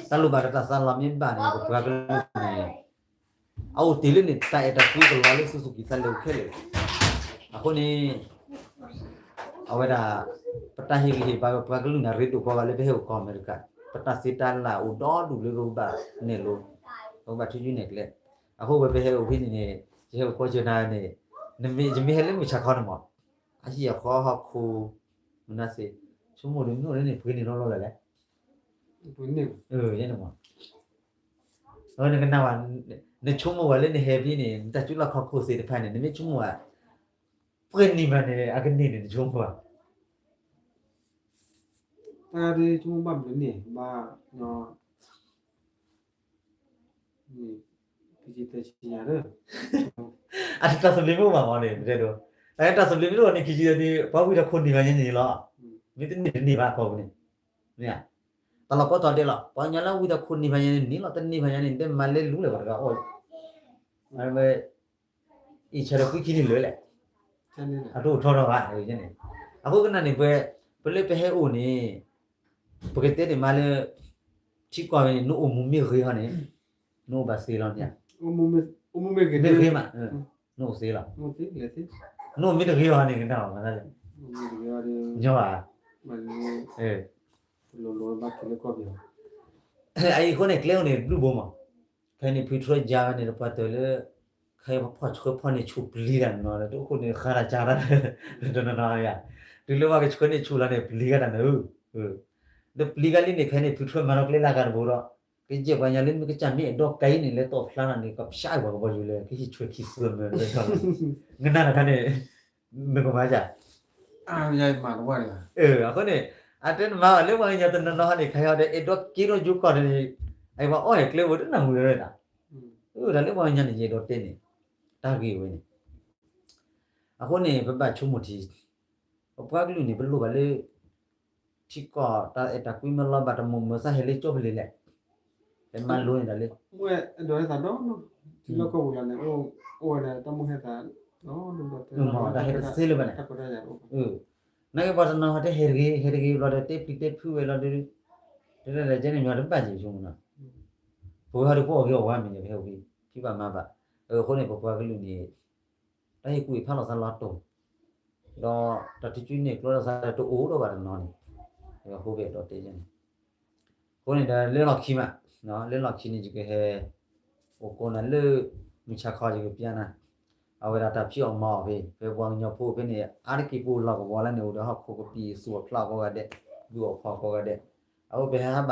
တၢ်လိၣ်ဘၣ်ဒီးတၢ်သးလီၤမ့ၢ်ဘၣ်န့ၣ် ပပှၤကလုာ်န့ၣ် အအိၣ်တ့ၢ်လၢန့ၣ် တၢ်အဲၣ်တၢ်ကွံကလီၤလၢသူၣ်ကံၢ်သးလဲပူၤခဲလၢာ်. အဃိန့ၣ် အဝဲဒၣ် ပတၢ်ဟ့ၣ်ဂံၢ်ဟ့ၣ်ဘါပပှၤကလုာ်န့ၣ် ရ့ဒိၣ်ကီးဂၤလၢပဟဲအိၣ်ကီၢ်အမဲရကၤ, ပတၢ်စံးတၢ်လၢအိၣ်ဒီဒူၣ်လၢပကဘၣ်နဲၣ်လိ, ပကဘၣ်ထုးစုနဲၣ်ကျဲ. အဃိဝဲပဟဲအိၣ်ဖဲန့ၣ်န့ၣ် ယဟဲအိၣ်ကီၢ်ကၢနၤန့ၣ် ယမ့ၢ်ဟဲလၢမုၢ်ဆါခီန့ၣ်မး အဟံၣ်အဃီဟီၣ်ခိၣ် မနုၤစ့ၢ် ဆိကမိၣ်ဒီးမ့ၢ်အိၣ်လၢန့ၣ် ပှ့ၤန့ၢ်လီၤလီၤလၢလဲၣ်. ယဲန့ၣ်မး နကနၣ်ဝဲ နဆိကမိၣ်ဝဲလၢနဟဲဖဲန့ၣ် နတၢ်စုလီၢ်ခီၣ်ခိၣ်သ့ၣ်တဖၣ်န့ၣ် နမ့ၢ်ဆိကမိၣ်ဝဲ ပှဲၤနံၤဘၣ်န့ၣ် အကန့ၢ်န့ၣ် နဆိကမိၣ်ဧါ. တၢ်ဒ်ဆိကမိၣ်ဘၣ်မနုၤန့ၣ် ဘၣ် အတၢ်သဘျ့မ့ၢ်အိၣ်ဘၣ်မးန့ၣ် ပတဲဒိး တၢ်သဘျ့မ့ၢ်အိၣ်န့ၣ် ခံဆံန့ၣ် ပှၤဝံၤတၢ်ခိၣ်န့ၢ်ဘၣ်ညါန့ၣ်လီၤ. မ့ၢ်တန့ၢ်တန့ၢ်ဘၣ်ကီၢ်ပူၤန့ၣ် မ့ၢ်ဧါ. တၢ်လီၢ်ကီထီၣ်ဒဲးလီၤ. ပှၤကညီလၢဝံသးခိၣ်န့ၢ်ဘၣ်ညါန့ၣ် န့ၢ်လီၤတန့ၢ်ဘၣ်ညါန့ၣ် တဲမၤလၢလူလၢၤပှၤတဂၤအီၣ်လီၤ. အံၤဆၢဒီးကွံခံန့ၣ်လၢာ်လဲၣ်, အတအိၣ်ထီထီၣ်ဘၣ်န့ၣ်. အဃိကနၣ်န့ၣ် ပဝဲ ပလၢပဟဲအိၣ်န့ၣ် ပကတဲန့ၣ်မးလၢ ထံကီၢ်ဝဲန့ၣ် နအိၣ်မူမ့ၢ်ဂ့ၤဟီန့ၣ် နအိၣ်ဘၣ်စ့လီၤန့ၣ်, မ့ၢ်ဂ့ၤမး နအိၣ်စ့လီၤ. နအိၣ်မ့ၢ်တဂ့ၤဟီန့ၣ် ကနၣ်ဘၣ်မးလဲၣ်, ညီဘၣ်, အံၤအဃိန့ၣ် ကျဲအိၣ်န့ၣ် ဘျုးဘိမး, ခဲအံၤန့ၣ် ဖုထြဲယါဝဲန့ၣ် ပှၤတၢၢ်လၢ ခဲအံၤပှၤဖီၣ်ဆှၢဖီၣ်န့ၢ်ဆူၣ်ပျံၤတၢ်နီၤ တအိၣ်ဃိန့ၣ် ဃါတၢ်ကၢ်တၢ် တနီၤနီၤယါ, တုၤလၢပှၤကဆှၢန့ၢ်ဆူၣ်လီၤန့ၣ် ပျံၤဂၤတၢ်န့ၣ်, ဒီးပျံၤဂၤလံန့ၣ် ခဲအံၤန့ၣ် ဖုထြဲမၤလီၤကျဲလၢဂၤတဘိဒီး ကယဲၢ်ပှၤကညီလၢမ့ၢ်ကစၢ်မ့ၢ်အဲၣ်ဒိးကဲအံၤန့ၣ် လဲၤတီၣ်ဖျါထီၣ်န့ၣ် ကဖျါပှၤကဘီယူၤလဲၣ် ကဟံၣ်ဆှဲခံသၢမၢ ကနၣ်တခါန့ၣ် နကမၤစၢ် အဃိန့ၣ် အတဲနမၤဘၣ်လၢပှၤကညီတနီၤနီၤဟီန့ၣ် ခါဟီဒီး အဲၣ်ဒိးက့ထီၣ်ယိကီၢ်န့ၣ် အဝဲအီၣ်ဟဲကျဲဝဲတနၢ်ဟူဝဲဒၣ်, တၢ်လၢပှၤကညီန့ၣ် ယအဲၣ်ဒိးတဲန့ၣ် တၢ်ဂ့ၢ်ဝဲန့ၣ်, အဃိန့ၣ် ပဘၣ်ဆိကမိၣ်ထံ ပပှၤကလုာ်န့ၣ် ပလိၣ်ဘၣ်လၢ ထံကီၢ်တၢ်အဲၣ်တၢ်ကွံမ့ၢ်လီၤဘၣ်တမုာ်မုာ်သးဟဲလၢကၠိပလံၤလဲၣ်, ဟဲမၤလိန့ၣ်ဒၣ်လၢ ထံလီၢ်ကီၢ်ပူၤလီၤန့ၣ် အိၣ်ဝဲဒၣ်တၢ်မုၢ်ဟဲသး တၢ်ဟဲတသ့လၢၤဘၣ်န့ၣ်, နာ်က့ပှၤတနီၤဟဲတဟဲတဂ့ၤ ဟဲတဂ့ၤဘျီဒီး တဲပျံၤတဲဖုးဝဲလီၤဒီး တဲလဲၣ်လဲၣ်ကဲန့ၣ် မ့ၢ်တဘၣ်က့ၤဆိကမိၣ်နီၤ, ပဝဲဟီဒီးပအီၣ်ဂ့ၤအီၣ်ဝါမ့ၢ်န့ၣ် ပဟဲအိၣ်ဖံးဘၣ်မၤဘၣ်, အဃိန့ၣ် ပပှၤကလုာ်န့ၣ် တၢ်ဟ့ၣ်ကူၣ်ဟ့ၣ်ဖးလီၤသးလီၤတိၢ်, ဒီးတၢ်ထံၣ်ကၠူန့ၣ်ကျိဒီးသးတအိၣ်ဒီးဘၣ်တနီၤန့ၣ်, အဃိပအဲၣ်ဒိးတဲန့ၣ်, အဃိန့ၣ်ဒီးလၢလီၢ်ခံမး, လၢလီၢ်ခံန့ၣ် ယကဟဲ အိၣ်ကိးနၤလၢ မုၢ်ဆါခီယကပျၢနၤ, အဝဲဒၣ်တၢ်ဖံးအီၣ်မၤအီၣ်ဖဲ ဖဲပှၤကညီဖိဖဲန့ၣ် အါတက့ၢ်ပအိၣ်လီၢ်ကဝီၤလၢန့ၣ် အိၣ်ဒီးဟီၣ်ခိၣ်ကပံာ်သူၣ်အီၣ်ဖျးအီၣ်ကိးဂၤဒဲး, ဘုၣ်အီၣ်ဖီၣ်ကိးဂၤဒဲး, အဃိပဟဲဟးဘၣ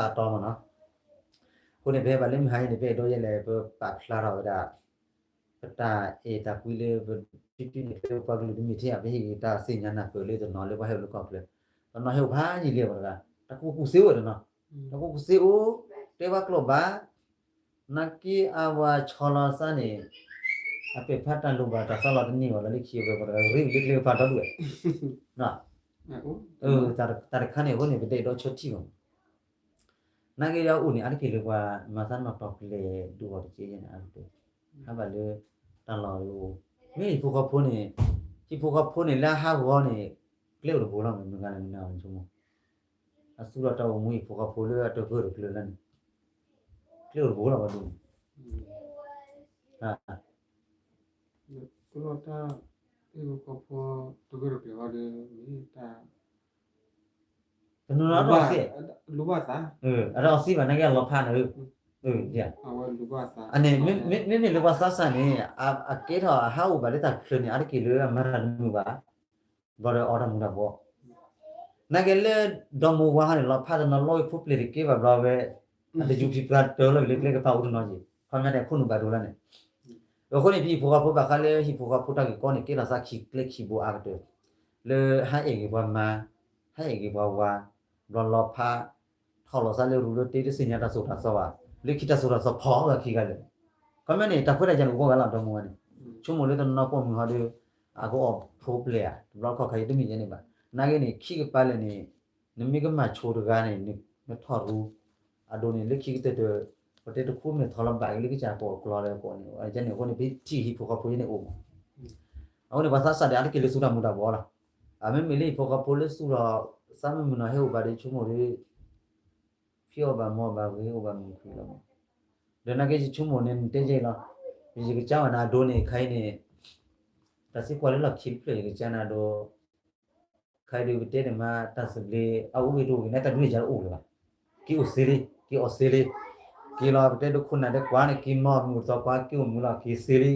်တီမးနီၤ, အဃိန့ၣ် ပဟဲဘၣ်လၢမုၢ်ဟါန့ၣ် ပအဲၣ်ဒိးယဲလဲၣ် ပပာ်ဖျါထီၣ်ဝဲဒၣ် ပတၢ်အဲၣ်တၢ်ကွံလၢပထံၣ်န့ၣ် ပပှၤကလုာ်တမ့ၢ်ထဲအံၤ ပဟ့ၣ်ဂ့ၤတၢ်သ့ၣ်ညါနၢ်ပၢၢ်လၢတနီၤလၢပှၤဟဲအိၣ်လၢကီၢ်ချၢ, တနီၤဟဲအိၣ်ဖးယံာ်လံပှၤတဂၤ, တၢ်ကူၣ်ကူၣ်သ့အိၣ်တနီၤ, တၢ်ကူၣ်ကူၣ်သ့အိၣ်, တဲဘၣ်ကျိာ်ဘၣ်, နာ်က့အဝၤဆီလီၤသးန့ၣ်, အပဲာ်ဖးတၢ်လိၣ်ဘၣ်တၢ်သးလီၤတန့ၢ်ဘၣ်လီၤလၢခံဝဲပှၤတဂၤ ရ့ဝံၤလၢကျဲကပၤဒီဒူၣ်ဝဲ, တၢ်တခါန့ၣ်အဃိန့ၣ် ပတအဲၣ်ဒိးဆၢထံၣ်ဘၣ် နာ်က့ဒီးအိၣ်န့ၣ် အါတက့ၢ်လၢပှၤမၤသးနီၣ်တီၤကျဲၤဒိၣ်အီၤတက့ၢ်ယဲန့ၣ် အါတက့ၢ်, ဟးဘၣ်လၢ တၢ်လီၢ်အိၣ်, မ့ၢ်ဟံၣ်ဖိဃီဖိန့ၣ်, ဟံၣ်ဖိဃီဖိန့ၣ် လၢအဟးဂီၤန့ၣ် ကျဲအိၣ်တဘိလီၤ မ့ၢ်မုၢ်ဂၤလၢမုၢ်နၤဝဲဆိကမိၣ်, အသူၣ်ထီၣ်တၢ်အိၣ်မူဟံၣ်ဖိဃီဖိလၢအတဂၢၢ်တကျၢၤလၢန့ၣ်, ကျဲအိၣ်တဘိလီၤဝဲဒၣ်န့ၣ် တနီၤနီၤအတအီၣ်စ့, အတအီၣ်စ့ဘၣ် နာ်က့အလီၤဖးန့ၣ်, န့ၣ်, မ့မ့ၢ်လၢပှၤသးစၢ်န့ၣ် အကဲထီၣ်အဟးအိၣ်ဘၣ်လၢတၢ်ချၢန့ၣ် အါတက့ၢ်လၢအမၤတၢ်တမုာ်ဘၣ်, ဘျီဒီးအီၣ်တၢ်မူၤတၢ်ဘှီး, နာ်က့လၢ ဒီမါဝၤဟီန့ၣ် လီၤဖးတနီၤလီၤဝဲဖိပျဲၢ်တကဲဘၣ်ဘျီဝဲ, အတယူၤဖံးပှၤတၢၢ်လီၤဝံၤလၢကျဲကပၤအိၣ်တနီၤက့ၤ, ခီပညီန့ၣ် အခိၣ်နူာ်ဘၣ်ဒိလၢန့ၣ် အဃိန့ၣ် ပဟံၣ်ဖိဃီဖိဘၣ်ဃးလၢဟံၣ်ဖိဃီဖိတၢ်ဂ့ၢ်ကီန့ၣ် ကဲထီၣ်သးခံကျဲခံဘိအါကတၢၢ်, လၢဟးအဲၣ်ဂ့ၤပှၤမါ, ဟးအဲၣ်ဂ့ၤပှၤဝၤ, ဘျီလီၤဖး, ထီၣ်လီၤသးလၢရူလၢတ့တသ့ၣ်ညါတၢ်သိၣ်တၢ်သီဘၣ်, လၢခံတၢ်သိၣ်တၢ်သီဖီၣ်အဂၤခံဂၤလၢာ်, ခီပညီန့ၣ် တၢ်ခွဲးတၢ်ယာ်န့ၣ်အိၣ်ကိးဂၤလီၤ ဒီမါဝၤန့ၣ်, ဆိကမိၣ်လၢတနီၤနီၤပိာ်မုၣ်ဟီဒီး အကအိၣ်ဖိပျဲၢ်ဧါ တဘျီတခီၣ်ခါယတမ့ၢ်ယဲန့ၣ်ဘၣ်, နာ်က့န့ၣ် ခံကပၤလၢာ်န့ၣ် နမ့ၢ်ကမၤဆိတဂၤန့ၣ် နထီၣ်ရူ အဒိန့ၣ် လၢခံကတၢၢ်တၢၢ် ပတဲတခူမ့ၢ်ထီၣ်လီၤဘၣ်က့ၤလၢကစၢ်ကီၢ်အကျီလၢအကိးန့ၣ်, ယဲန့ၣ်အဃိန့ၣ် ပထံၣ်ဟံၣ်ဖိဃီဖိယဲန့ၣ်အိၣ်မး, အဃိန့ၣ် ပှၤသးစၢ်ဒီးအါတက့ၢ်လၢသူၣ်တၢ်မူၤတၢ်ဘှီးလီၤ, အမ့မ့ၢ်လၢဟံၣ်ဖိဃီဖိလၢသူၣ်ထီၣ် သးမုာ်မုာ်နီၤဟဲအိၣ်ဘၣ်ဒီးဆိကမိၣ်ဒီး ဖံးအီၣ်ဘၣ်မၤအီၣ်ဘၣ်ဂ့ၤအိၣ်ဘၣ်မုာ်ခုလီၤမး, ဒီးနာ်က့ယဆိကမိၣ်န့ၣ် နတဲယဲလီၤ, ယကစၢ်ဝဲနၤအဒိန့ၣ် ခါအံၤန့ၣ် တၢ်သံကွၢ်လၢလီၢ်ခံတဖျၢၣ် ယကစၢ်နၤအဒိ ခါအံၤဒုးပတဲန့ၣ်မး တၢ်သဘျ့ အအိၣ်ဂ့ၤတအိၣ်ဂ့ၤန့ၣ် တၢ်ဒုးယၤတအိၣ်လၢၤဘၣ်, က့ၤအိၣ်စ့လံ က့ၤအီၣ်စ့လံ, က့ၤလီၤပတဲဒိခိၣ်နၢ်ဒဲးကွၢ်န့ၣ် က့ၤမီၢ်မုာ်သီကွၢ် က့ၤအိၣ်မုာ်လီၤက့ၤစ့လံ,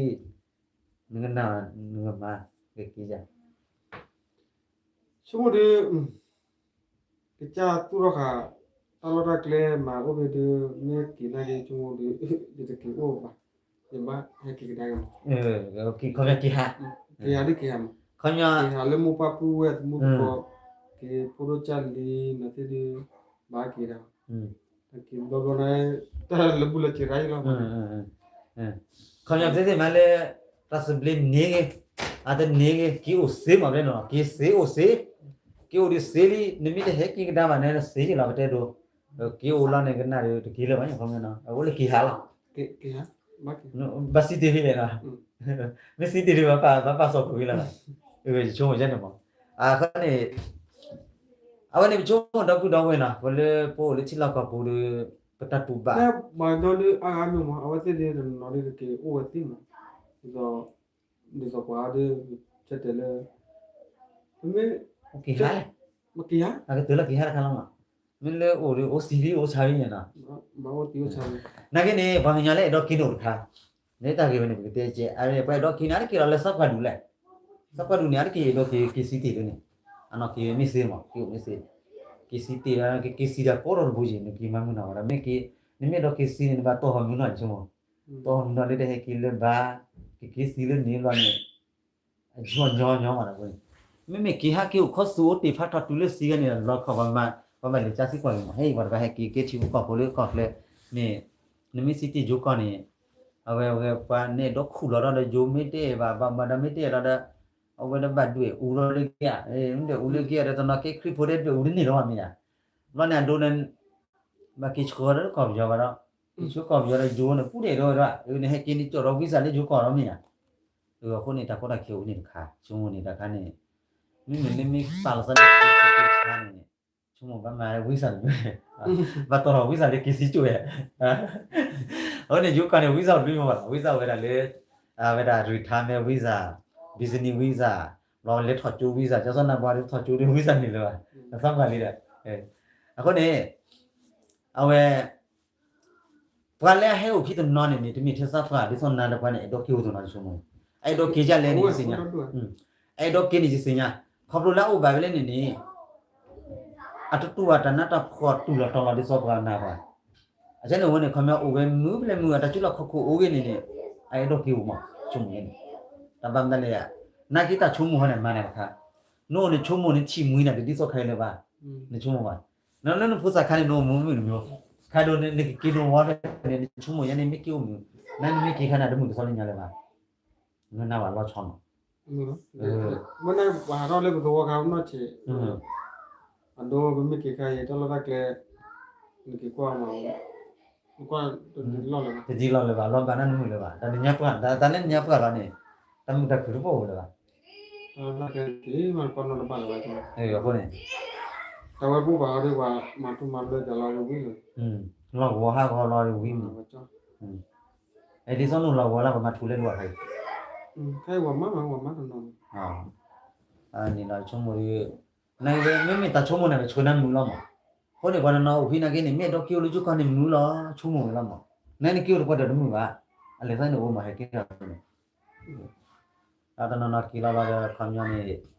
နကနၣ်နကမၤ ကက့ၤယၤ ဆိကမိၣ်ဒီး ကစၢ်သူၣ်ထီၣ်ဃာ် တၢ်လီၢ်တၢ်ကျဲမၤအိၣ်ဖဲဒုး မ့ၢ်က့ၤနာ်က့ၤဆိကမိၣ်ဒီး ယတက့ၤအိၣ်ဘၣ်, ယဘၣ်ဟဲက့ၤကဒါက့ၤမး, ခီပညီက့ၤဟး, က့ၤဟးဒ်က့ၤဟးမး, က့ၤဟးလၢမိၢ်ပၢ်ပုၢ်ဝဲၢ်သမူသကိး, က့ၤဖိဒိၣ်ကၢ်လံၤ နသ့ၣ်ဒုး ဘၣ်က့ၤဒီး က့ၤဘျီဘျီန့ၣ် တၢ်လၢဘူၣ်လၢစံးရၣ်အံၤလီၤ, ခီပညီသ့ၣ်သ့ၣ်မးလၢ တၢ်သဘျ့န့ၣ်ဂ့ၤ, အတန့ၣ်ဂ့ၤ က့ၤအိၣ်စ့မးဖဲန့ၣ်လီၤ, က့ၤစ့အိၣ်စ့, က့ၤအိၣ်ဒံးစ့လံ, နမ့ၢ်တဟဲက့ၤကဒါဘၣ်န့ၣ် နစ့ယံၤလီၤ ပတဲဒိ, က့ၤအိၣ်လီၤန့ၣ် ကနၣ်ဒီးတက့ၤလၢၤဘၣ် ခီပညီနီၤ အအိၣ်လၢက့ၤဟးလီၤ ဘၣ်စံးတ့ၢ်ဖဲလဲၣ်နီၤ မ့ၢ်စံးတ့ၢ်ဒီး ဘၣ်ပာ်စီၣ်ကွံာ်ဝံၤလီၤနီၤ ယဆိကမိၣ်ယဲန့ၣ်မး အဃိန့ၣ် အဝဲန့ၣ်ပဆိကမိၣ်ဒီပုၢ်ဒီဝဲၢ်နီၤ ပလၢပအိၣ်လၢထံလီၢ်ကီၢ်ပူၤဒီး ပတၢ်တူၢ်ဘၣ် မၤဒီဒုအါဂၤမ့ၢ်မး အဝဲသ့ၣ်န့ၣ်တနီၤနီၤဒ်က့ၤအိၣ်ဝဲသ့မး ဒ်သိး ဒ်သိးပှၤအီၤဒ် ဆဲတဲလၢ ပမ့ၢ် က့ၤဟးလဲၣ် မ့ၢ်က့ၤဟး အကတၢၢ်လၢက့ၤဟးတခါလီၤမး မ့ၢ်လၢအိၣ်ဒီးအိၣ်စံးလံအိၣ်ဆါလံန့ၣ်နီၤ နာ်က့န့ၣ် ပှၤကညီလၢအဲၣ်ဒိးက့ၤန့ၣ်အိၣ်တခါ လၢတၢ်ဂ့ၢ်ဝဲန့ၣ် ပကတဲကဲ အဝဲပှၤအဲၣ်ဒိးက့ၤန့ၣ် အါတက့ၢ်လီၤလၢစီၤပှၢ်ဒူၣ်လဲၣ် စီၤပှၢ်ဒူၣ်န့ၣ် အါတက့ၢ်အဲၣ်ဒိးက့ၤက့ၤစံးတ့ၢ်လၢန့ၣ် အနီၢ်က့ၤမ့ၢ်စ့မး က့ၤအိၣ်မ့ၢ်စ့ က့ၤစံးတ့ၢ်လၢ က့ၤစံးတၢ်ကိးထီၣ်တဘိယံၤ နက့ၤမၤမုာ်နီၢ်ဝဲဒၣ် မ့ၢ်က့ၤ နမ့ၢ်အဲၣ်ဒိးက့ၤစံးန့ၣ် နဘၣ်တီၢ်ဟီၣ်မုာ်နီၢ်ယဆိကမိၣ် တီၢ်ဟီၣ်မုာ်နီၢ်လၢတဟဲက့ၤလၢၤဘၣ် ကက့ၤစံးလၢန့ၣ်ဘျီန့ၣ် အညီညီညီမးနီၤ မ့မ့ၢ်က့ၤဟဲက့ၤအိၣ်ခီဆူၣ်အိၣ်တ့ၢ်ဖးထီၣ်တုၤလၢစံးဂၤန့ၣ် လီၤခီၣ်ပှၤမၤ ပှၤမၤလဲၤကၠါစံကွၢ်က့ၤမး ဟဲအံၤပှၤတဂၤဟဲက့ၤက့ၤထံဖိကီၢ်ဖိလၢကီၢ်ချၢန့ၣ် နမ့ၢ်စံးတ့ၢ်ယိၤကီၢ်န့ၣ် အဝဲဝဲပှၤန့ၣ်ဒီးခူၣ်လီၤဒီးယိၤမ့ၢ်တအဲၣ်ဘၣ် ဘၣ်မၤဒီးမ့ၢ်တအဲၣ်လီၤဒီး အဝဲဒၣ်ဘၣ်ဒွဲၣ်အူလီၤလၢက့ၤဧါ မ့ၢ်ဒွဲၣ်အူလၢက့ၤဧါဒီးတနီၤက့ခရံာ်ဖိဒဲးဒွဲၣ်အူတန့ၢ်လီၤမ့ၢ်ဧါ ဘျီန့ၣ်အဒိန့ၣ် ဘၣ်က့ၤဆှၢဒီးကီၢ်ပယီၤဘၣ်ဒီး က့ၤဆှၢကီၢ်ပယီၤဒီးယိၤန့ၣ် ပူၤဒဲးဒီးဝဲဒၣ် နဟဲက့ၤန့ၣ်ကၠီၣ်ဒီးဝံစၢ်လၢယိၤကီၢ်ဒီးမ့ၢ်ဧါ အဃိန့ၣ် တၢ်ကီတၢ်ခဲအိၣ်န့ၣ်တခါ ဆိကမိၣ်န့ၣ်တခါန့ၣ် မ့မ့ၢ်လၢမ့ၢ်ပာ်လီၤသးလၢက့ၤဆံးက့ၤဆါန့ၣ်န့ၣ် ဆိကမိၣ်ဘၣ်မၤဝံစၢ်တမုာ် ဘၣ်တီၢ်ထီၣ်ဝံစၢ်လၢက့ၤဆံးကၠိၣ်ယဲၢ် အဃိန့ၣ် ယိၤကီၢ်န့ၣ် ဝံစၢ်တမုာ်မ့ၢ်ဘၣ်လီၤ ဝံစၢ်ဝဲဒၣ်လၢ အဝဲဒၣ် retirement visa business visa ဘျီလဲၤထီၣ်ကၠိ visa ကၠီစီနၤပှၤဒုးထီၣ်ကၠိဒုး visa န့ၣ်လၢၤဘၣ် နသးပှၢ်လံဒီး အဃိန့ၣ် အဝဲ ပှၤလၢအဟဲအိၣ်ဖဲတနီၤန့ၣ်န့ၣ် တမ့ၢ်ထဲစီၤပှၢ်ဒ်သိးနၤဒီးပှၤန့ၣ် အဲၣ်ဒိးက့ၤအိၣ်တနီၤဆိကမိၣ် အဲၣ်ဒိးက့ၤဒ်လဲၣ်န့ၣ်ယသ့ၣ်ညါ အဲၣ်ဒိးက့ၤန့ၣ်ယသ့ၣ်ညါ ခီဖျိလၢအအိၣ်ဘၣ်ဝဲလၢန့ၣ်န့ၣ် အတတူၢ်ဘၣ်တၢ်နးတၢ်ဖှီၣ်တူၢ်လီၤတီၤလီၤဒ်သိးပှၤနၤပှၤ အကဲန့ၣ်အဝဲန့ၣ် ခီပညီအိၣ်ဝဲမုာ်ဖဲလဲၣ်မုာ်အတၢ်စုလီၢ်ခီၣ်ခိၣ်အိၣ်ဂ့ၤန့ၣ်န့ၣ် အအဲၣ်ဒိးက့ၤအိၣ်မး ဆိကမိၣ်န့ၣ် တၢ်ဘၣ်မတၤလဲၣ် နာ်က့တၢ်ဆိကမိၣ်ဟီန့ၣ် မၤနၤတခါ နအိၣ်န့ၣ်ဆိကမိၣ်န့ၣ်ထံၣ်မှံနၤတဒ်သိးခါအံၤလၢၤဘၣ် နဆိကမိၣ်ဘၣ် နလၢနဖိသၣ်ခါန့ၣ် နအိၣ်မုာ်မုာ်တမံၤ ခါဒိၣ်န့ၣ် နကက့ၤဒိၣ်ဝီဖဲန့ၣ် နဆိကမိၣ်ယါန့ၣ် မ့ၢ်က့ၤအိၣ်မုာ် နနမ့ၢ်က့ၤခါန့ၣ် တမုာ်တသီလၢညါလၢၤဘၣ် နနၢ်ဘၣ်လီၤဆီနီၤ မ့ၢ်န့ၣ်ပှၤဟးထီၣ်လၢပသဝီခါပနီၢ်ဆံး အဒိပမ့ၢ်က့ၤခါအံၤ တၢ်လီၢ်တၢ်ကျဲ နက့ၤကွၢ်မး နကွၢ်တဒ်လီၢ်လၢၤဘၣ် တဒ်လီၢ်လၢၤဘၣ် လီၤဘၣ်နၢ်နမုာ်လၢၤဘၣ် တၢ်နညါပှၢ် တၢ်လၢနညါပှၢ်လီၤန့ၣ် တၢ်မုာ်တၢ်ခုၣ်တပိၢ်လၢၤဘၣ် တၢ်လၢက့ၤမးကီၢ်နီၢ်တဘၣ်လၢၤဘၣ် အဃိန့ၣ် တၢ်ဝဲဘူၣ်ဘၣ်အီၤဒ်ပှၤမၤထူမၤဘျၢတၢ်လီၤဝံၤလၢ လီၢ်ကဝီၤဟးဂီၤလီၤဝံၤမး အဲဒ်သိးနအိၣ်လီၢ်ကဝီၤလၢပမၤထူလဲလိာ်အါခါအံၤ ခဲအံၤပှၤမၤမးပှၤမၤတနီၤ န့ၣ်လီၤဆိကမိၣ်ဒီး နမ့မ့ၢ်တၢ်ဆိကမိၣ်န့ၣ် ပဆိကမိၣ်နၢ်မုာ်လီၤမး အဃိန့ၣ် ပှၤတနီၤအိၣ်ဖဲနာ်က့န့ၣ် မ့ၢ်အဲၣ်ဒိးက့ၤအိၣ်လၢယိၤကီၢ်န့ၣ်မုာ်လီၤ ဆိကမိၣ်ဝဲလီၤမး နနက့ၤအိၣ်တပှၢ်ဒီးတမုာ်ဘၣ် အလဲၤသးန့ၣ်အိၣ်မးဟဲက့ၤထီၣ်န့ၣ် တၢ်တနီၤနီၤက့ၤလီၤလီၤဒီးခီပညီန့ၣ် ယဆ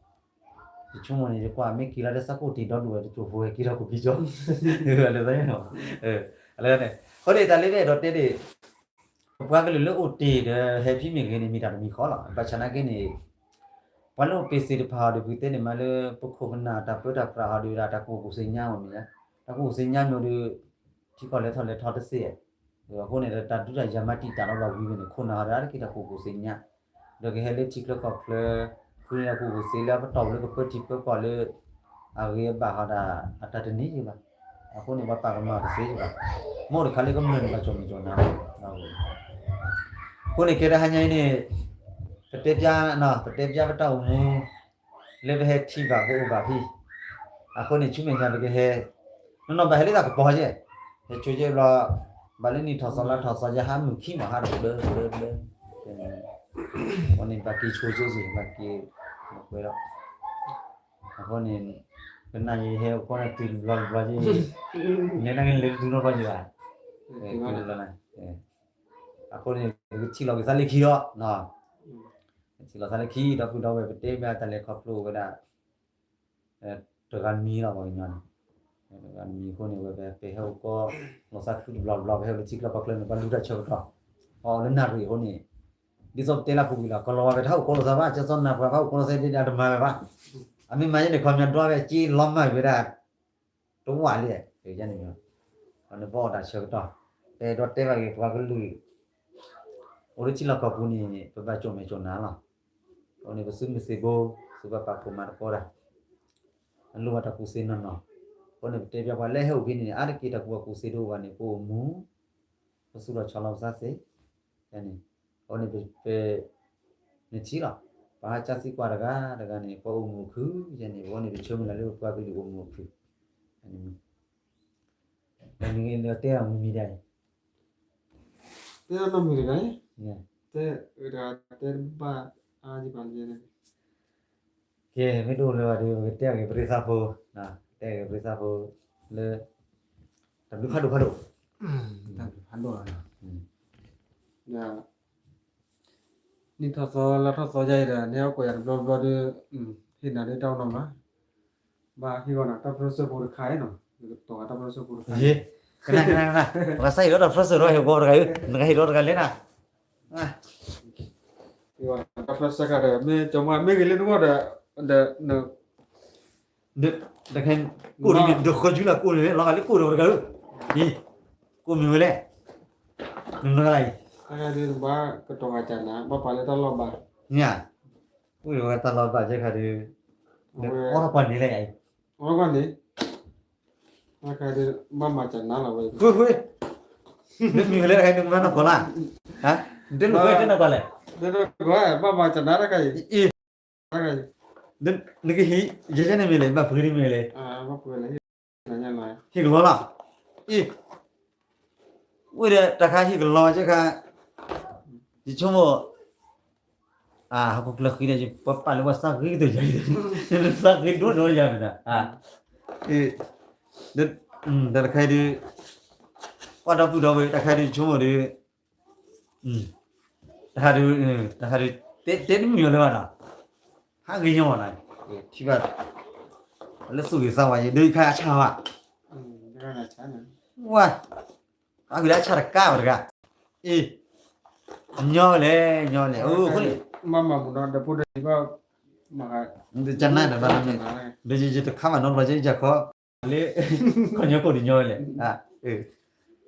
ိကမိၣ်န့ၣ် ယကွၢ်မ့ၢ်က့ၤလီၤဒီး ဆၣ်ကိၣ်တ့ၢ်ဒီဒူၣ်ဝဲ တကၠိၢ်ဖိဝဲက့ၤထီၣ်ကိးက့ၤကၠီ လၢန့ၣ် အဃိန့ၣ် တၢ်လၢပအဲၣ်ဒိးတဲန့ၣ် ပပှၤကလုာ်လၢအိၣ်တ့ၢ်ဒီးဟဲဖံးမ့ၢ်ဂ့ၤန့ၣ် မ့ၢ်တၢ်တမံၤဃီလီၤ. ဘၣ်ဆၣ်နာ်က့န့ၣ် ပှၤလၢအိၣ်ပ့ၤစ့ၣ်တဖၣ်အီၤဒီး ပကတဲန့ၣ်မးလၢ ပခိၣ်ပနၢ်တၢ်ပၢတၢ်ပြးအီၤဒီး တၢ်ကူၣ်ဘၣ်ကူၣ်သ့ၣ်ညါမ့ၢ်ဧါ, တၢ်ကူၣ်ဘၣ်ကူၣ်သ့ၣ်ညါမ့ၢ်ဒီး ထံကီၢ်လဲၤထီၣ်လဲၤထီတသ့ အဃိန့ၣ်ဒီး တၢ်ဒုးတၢ်ယၤမၤတံာ်တာ်လီၤဘၣ်ဝံၤဝဲန့ၣ် ခိၣ်နၢ်အီၤဒီး အါတက့ၢ်တၢ်ကူၣ်ဘၣ်ကူၣ်သ့ၣ်ညါ ဒီးကဟဲလၢထံချၢကီၢ်ချၢ ဃုန့ၢ်တၢ်ကူၣ်ဘၣ်ကူၣ်သ့လၢအပတီၢ်လၢကပၢထံပၢကီၢ်လၢ အဂ့ၤအဘၣ်ဟီဒီး အတၢ်တန့ၢ်ယံၤဘၣ်. အဃိန့ၣ် ပှၤပာ်ကမၣ်တသ့ယံၤဘၣ်. မ့ၢ်အိၣ်တခါလၢကမျၢၢ်န့ၣ် ဘၣ်ကၠိၣ်မဲာ်ကၠိၣ်နါ အဃိန့ၣ် ကဲတဟါညါအံၤန့ၣ် ပတဲပျါ ပတဲပျါပတၢ်အိၣ်မူ လၢပဟဲထံၣ်ဘၣ်ပအိၣ်ဘၣ်ဖဲ အဃိန့ၣ် ဆူမဲာ်ညါပကဟဲ နီၢ်နီၢ်ဘၣ်ဟဲလၢတၢ်ကပီၤကဲ ဟဲဆိကဲဘျီ ဘၣ်လၢနံၣ်ထီၣ်သီလါထီၣ်သီ ယဟးမုာ်ခံမး ဟးတဘျၢဘျၢဘျၢ အဃိန့ၣ် ဘၣ်က့ၤဆိကဲက့ၤ ဘၣ်က့ၤ ဘၣ်ကွဲးဒီး အဃိန့ၣ် ကနၣ်ယဟဲအိၣ်ကီၢ်န့ၣ် တုၤတဘျီတဘျီက့ၤ နဲဒၣ်က့ၤလၢတတူၢ်နီၣ်ဘျီက့ၤဘၣ် တုၤတဘျီ အဃိန့ၣ် ပကထံၣ်လီၤက့ၤသးလၢခံဒီး ထံၣ်လီၤသးလၢခံ ဒီပုၢ်ဒီဝဲၢ် ပတဲဘၣ်တၢ်လဲၤခီဖျိဝဲဒၣ် တဂၤမံၤလီၤ ပှၤကညီန့ၣ် တဂၤမံၤအဃိန့ၣ် ဝဲပဟဲအိၣ်ကီၢ်လိာ်သးခုတဘျီတဘျီ ပဟဲအိၣ်လၢထံချၢကီၢ်ချၢန့ၣ် ပှၤလူၤတၢ်ဆၢကတီၢ် ပှၤအိၣ်လၢနၣ်ရံၣ်အဃိန့ၣ် ဒ်သိးပတဲလၢပူၤကွံာ်လီၤ ကလီၤဝဲပတဟဲအိၣ်ကီၢ်လိာ်သးဘၣ် ကၠီစီနၢ်ပှၤ ပဟဲအိၣ်ကီၢ်လိာ်သးဒ်အတမၤဝဲဘၣ် အမ့ၢ်မၤယဲန့ၣ် ခီပညီဒွးဝဲက့လီၤမၢ်ဝဲဒၣ် တဝၢ်လံ ယဲန့ၣ် နဘၣ်အိၣ်တၢ်ဆၢကတီၢ် ပအဲၣ်ဒိးတဲဘၣ်က့ၤပှၤကလုာ် အိၣ်လၢထံလီၢ်ကီၢ်ပူၤန့ၣ် ပဘၣ်ကၠိၣ်မဲာ်ကၠိၣ်နါလီၤ. အဃိန့ၣ် ပသုးမုၢ်သံၣ်ဘိ သုးပာ်ဖှိၣ်မၤသကိးတၢ် အလိၣ်ဘၣ်တၢ်ကူၣ်သ့နီၢ်နီၢ် အဃိန့ၣ် ပတဲပျီပှၤလၢဟဲအိၣ်ဖဲန့ၣ်န့ၣ် အါတက့ၢ်တၢ်ကူၣ်ဘၣ်ကူၣ်သ့တအိၣ်ဘၣ်န့ၣ် ပအိၣ်မူ ပသူၣ်ထီၣ်ဆီလီၤပသးသ့ န့ၣ် အဃိန့ၣ် ပ ပ နထံၣ်လီၤ ပှၤဟးကၢသံကွၢ်တဂၤတဂၤန့ၣ် ပှၤအိၣ်မူအခု ယဲန့ၣ် အဃိန့ၣ် ပဆၢမုၢ်လၢ်လၢပှၤကလုာ်အိၣ်မူအခု တၢ်နဂ့ၤလၢတဲအမူမံၤဒၣ်အံၤ တဲနီတမံၤတဂၤန့ၣ် တဲတဂၤတဲဘၣ်အါယံၤဘၣ်န့ၣ် ကဲ မ့ၢ်တအိၣ်လၢၤဘၣ်ဒီး ပကတဲအဂ့ၢ်ပရ့သးဖိ တဲအဂ့ၢ်ပရ့သးဖိ လၢ တၢ်ဘျုးဖးဒိၣ်ဖးဒိၣ် တၢ်ဘျုးဖးဒိၣ်လီၤ နံၣ်ထီၣ်သီလါထီၣ်သီယါအံၤဒီး နဟဲအိၣ်ကိးယၤတဘျီဘျီဒီး ဟ့ၣ်နၤဒ်တၢ်အိၣ်နီၤမး ဘၣ်ဟ့ၣ်ဂီၤနၤတၢ်ပၢၢ်ဆၢဖိတခါအံၤနီၤ နကတီၤတၢ်ပၢၢ်ဆၢဖိတခါအံၤ ကနၣ်ကနၣ်ကနၣ် ပှၤစးဟ့ၣ်ဒီးတၢ်ပၢၢ်ဆၢဒီးဟ့ၣ်ဂီၤတဂၤအံၤ နကဟ့ၣ်ဒီးတဂၤလဲၣ်နၤ တၢ်ပၢၢ်ဆၢခါဒီး မ့ၢ်ကၠီမါမ့ၢ်ဂ့ၤလၢနဂီၢ်ဒီး ဒီး ကိၣ်န့ၣ်မ့ၢ်ဒိၣ်ဃီၤယူလၢကိၣ်န့ၣ် လီၤဂာ်လၢကိၣ်ဒီးတဂၤဧၢ အံၤ ကိၣ်မ့ၢ်ဝဲလဲၣ် နနဂၤလၢအံၤ ဘၣ်ကတီၤဂၤကနၤ ဘၣ်ပာ်လၢတၢ်လီၢ်ဘၣ် ညါ အိၣ်ဝဲတၢ်လီၢ်ဘၣ်ကဲခါဒီး အီၣ်ထီၣ်ပှၤန့ၣ်လဲၣ်အံၤ အီၣ်ထီၣ်ပှၤန့ၣ် ဘၣ်မၤကနၤလီၤဝဲ ဃုဃု နမံၤဝဲလၢတခါနကမၤနီၢ်ကီၢ်လၢ နတဲလိာ်ဝဲတဲနီၢ်ကီၢ်လဲၣ် ဘၣ်မၤကနၤတခါအံၤ အံၤ နကဟံး ယဲယဲန့ၣ်မ့ၢ်လဲၣ် ဘၣ်ပှ့ၤဒ်မ့ၢ်လဲၣ် ဟ့ၣ်ကလီလီၤ အံၤ ဝဲဒီးတၢ်ခါဟ့ၣ်ကလီကဲခါ ယဆိကမိၣ် ဟီၣ်ခိၣ်ချၢဃံဒီး ပှၤပာ်လၢပှၤသးဂ့ၤကတၢၢ်ယၤ သးဂ့ၤဒိၣ်ဒိၣ်ယၤမ့ၢ်ဒၣ် တၢ်တခါအံၤဒုး ပှၤဒီပုၢ်ဒီဝဲၢ် တၢ်ခါဒုးဆိကမိၣ်ဒုး တၢ်ဟးဒုး တၢ်ဟးဒုး တဲတမုာ်လၢၤဘၣ်နီၤ ဟးဂ့ၤညီမးနီၤ ထံၣ်ဘၣ် လၢသူၣ်ဂ့ၤသးဝါယံၤ ဒုးခါအဆၣ်ဘၣ် ဝါ အဂ့ၢ်လၢအဆၣ်တကါဘၣ်တဂၤ အ့ ညီဝဲလဲၣ် ညီဝဲလဲၣ် အဃိန့ၣ် မၤမၤမူနီၤဒီးဖိဒီးဘၣ် ကနၣ်ဒီးဘၣ် ဒီးယတခါဘၣ်နီတဘျီ ယခီ လၢ ခီညီကိၣ်တညီဝဲလဲၣ် ပှၤဒီး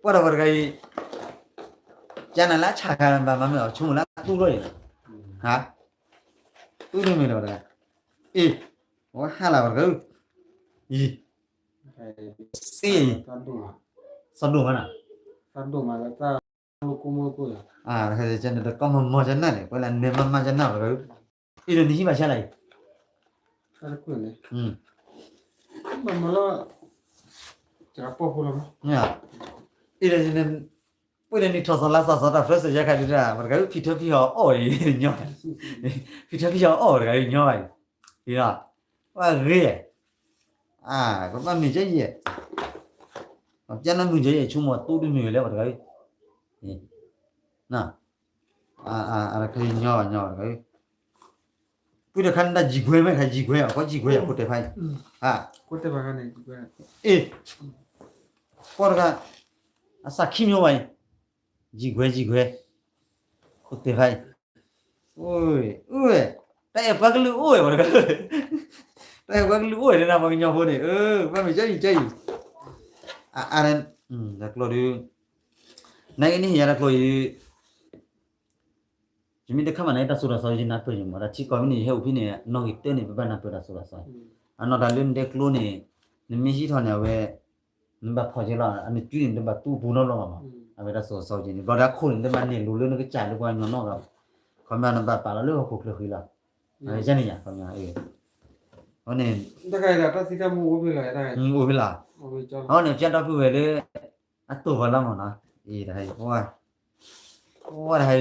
ပှၤတဂၤအံၤ ကနၣ်လၢအဆၣ်ခါဘၣ်မၤမ့ၢ်အီၤ ဆိကမိၣ်လၢအသူလီၤအံၤ ဟါ သူတမ့ၢ်ဒီးပှၤတဂၤ အ့ ဝဲဟါလၢပှၤတဂၤ ယံၤ စ့ စီၤဒိၣ်မးနီၤ စီၤဒိၣ်မးလၢတၢ် ကနၣ်ဒီးကီၢ်မီမီကနၣ်န့ၣ် ပှၤလၢနဲမၤမၤကနၣ်ပှၤတဂၤ အ့ဒီးနဟံးဘၣ်ဆါလၢအံၤ အ့ဒီး ပှၤလၢနံၣ်ထီၣ်သီလါသီသီတၢ်ဖျၢၣ်စၢၤယဲခါဒုး ပှၤတဂၤဖံးထၢဖံးဟီၣ်အီၣ်အံၤညီ ဖံးထၢဖံးဟီၣ်အီၣ်တဂၤအံၤညီဘၣ်အံၤ ဝဲဂ့ၤ ပဘၣ်မ့ၢ်ကဲယဲ ပျဲနမုၢ်ကဲယဲ ဆိကမိၣ်တိတမုာ်လၢပှၤတဂၤအံၤ အါ အါ အါ တခါအံၤညီဘၣ်ညီဘၣ်တခါအံၤ ပုၢ်တခါန့ၣ်တၢ်ယံၤခွဲမ့ၢ်ခါယံၤခွဲ အခိၣ်ယံၤခွဲအခိၣ်တဲဖးအံၤ အ့ ပှၤတဂၤ အစၢ်ခံမျိုးဘၣ်အံၤ ယံၤခွဲယံၤခွဲ ခိၣ်တဲဖးအံၤ အိၣ်ဝဲ တၢ်အဲၣ်ပှၤကလုာ်အိၣ်ဝဲပှၤတဂၤ တၢ်အဲၣ်ပှၤကလုာ်အိၣ်ဝဲလၢနၤပှၤကညီဖိန့ၣ် ဘၣ်မ့ၢ်ကဲယံၤကဲယံၤ အါ အါ တၢ်ကျိၤဒုး နကနံၣ်ဟံးယၤတၢ်ကျိၤအံၤ ယမ့ၢ်တခါမးန့ၣ် တၢ်သိၣ်တၢ်သီယနၢ်ပၢၢ်ယမး တၢ်ထံကီၢ်ဖဲန့ၣ် ယဟဲအိၣ်ဖဲန့ၣ် နီၣ်ဂံၢ်တၢန့ၣ် ပဘၣ်နၢ်ပၢၢ်တၢ်သိၣ်တၢ်သီ အနီၢ်တၢ်လၢနဒဲကျိန့ၣ် နမ့ၢ်ဟံးထီၣ်န့ၣ် အဝဲ နဘၣ်ဖီၣ်က့ၤလီၤ အနစုန့ၣ် နဘၣ်တူၢ်ပူၤနီတဘျီဘၣ်မး အဝဲတၢ်သိၣ်တၢ်သီက့ၤန့ၣ် ဘျီတၢ်ခိၣ်န့ၣ် နတဘၣ်နဲၣ်လိၤလၢနကစၢ်လၢပှၤကညီနီတဂၤဘၣ် ခီပညီနဘၣ်ပာ်လီၤလၢဟီၣ်ခိၣ်ချၢဃံလီၤ ယန့ၣ်ယၤ ခီပညီ အဝဲန့ၣ် အိၣ်ဖဲလီၤ အဝဲန့ၣ် ပျဲဒီပုၢ်ဝဲၢ်လၢ အတိၢ်ပှၤလီၤမးနီၤ အံၤတဟဲ ပှၤ ပှၤတဟဲ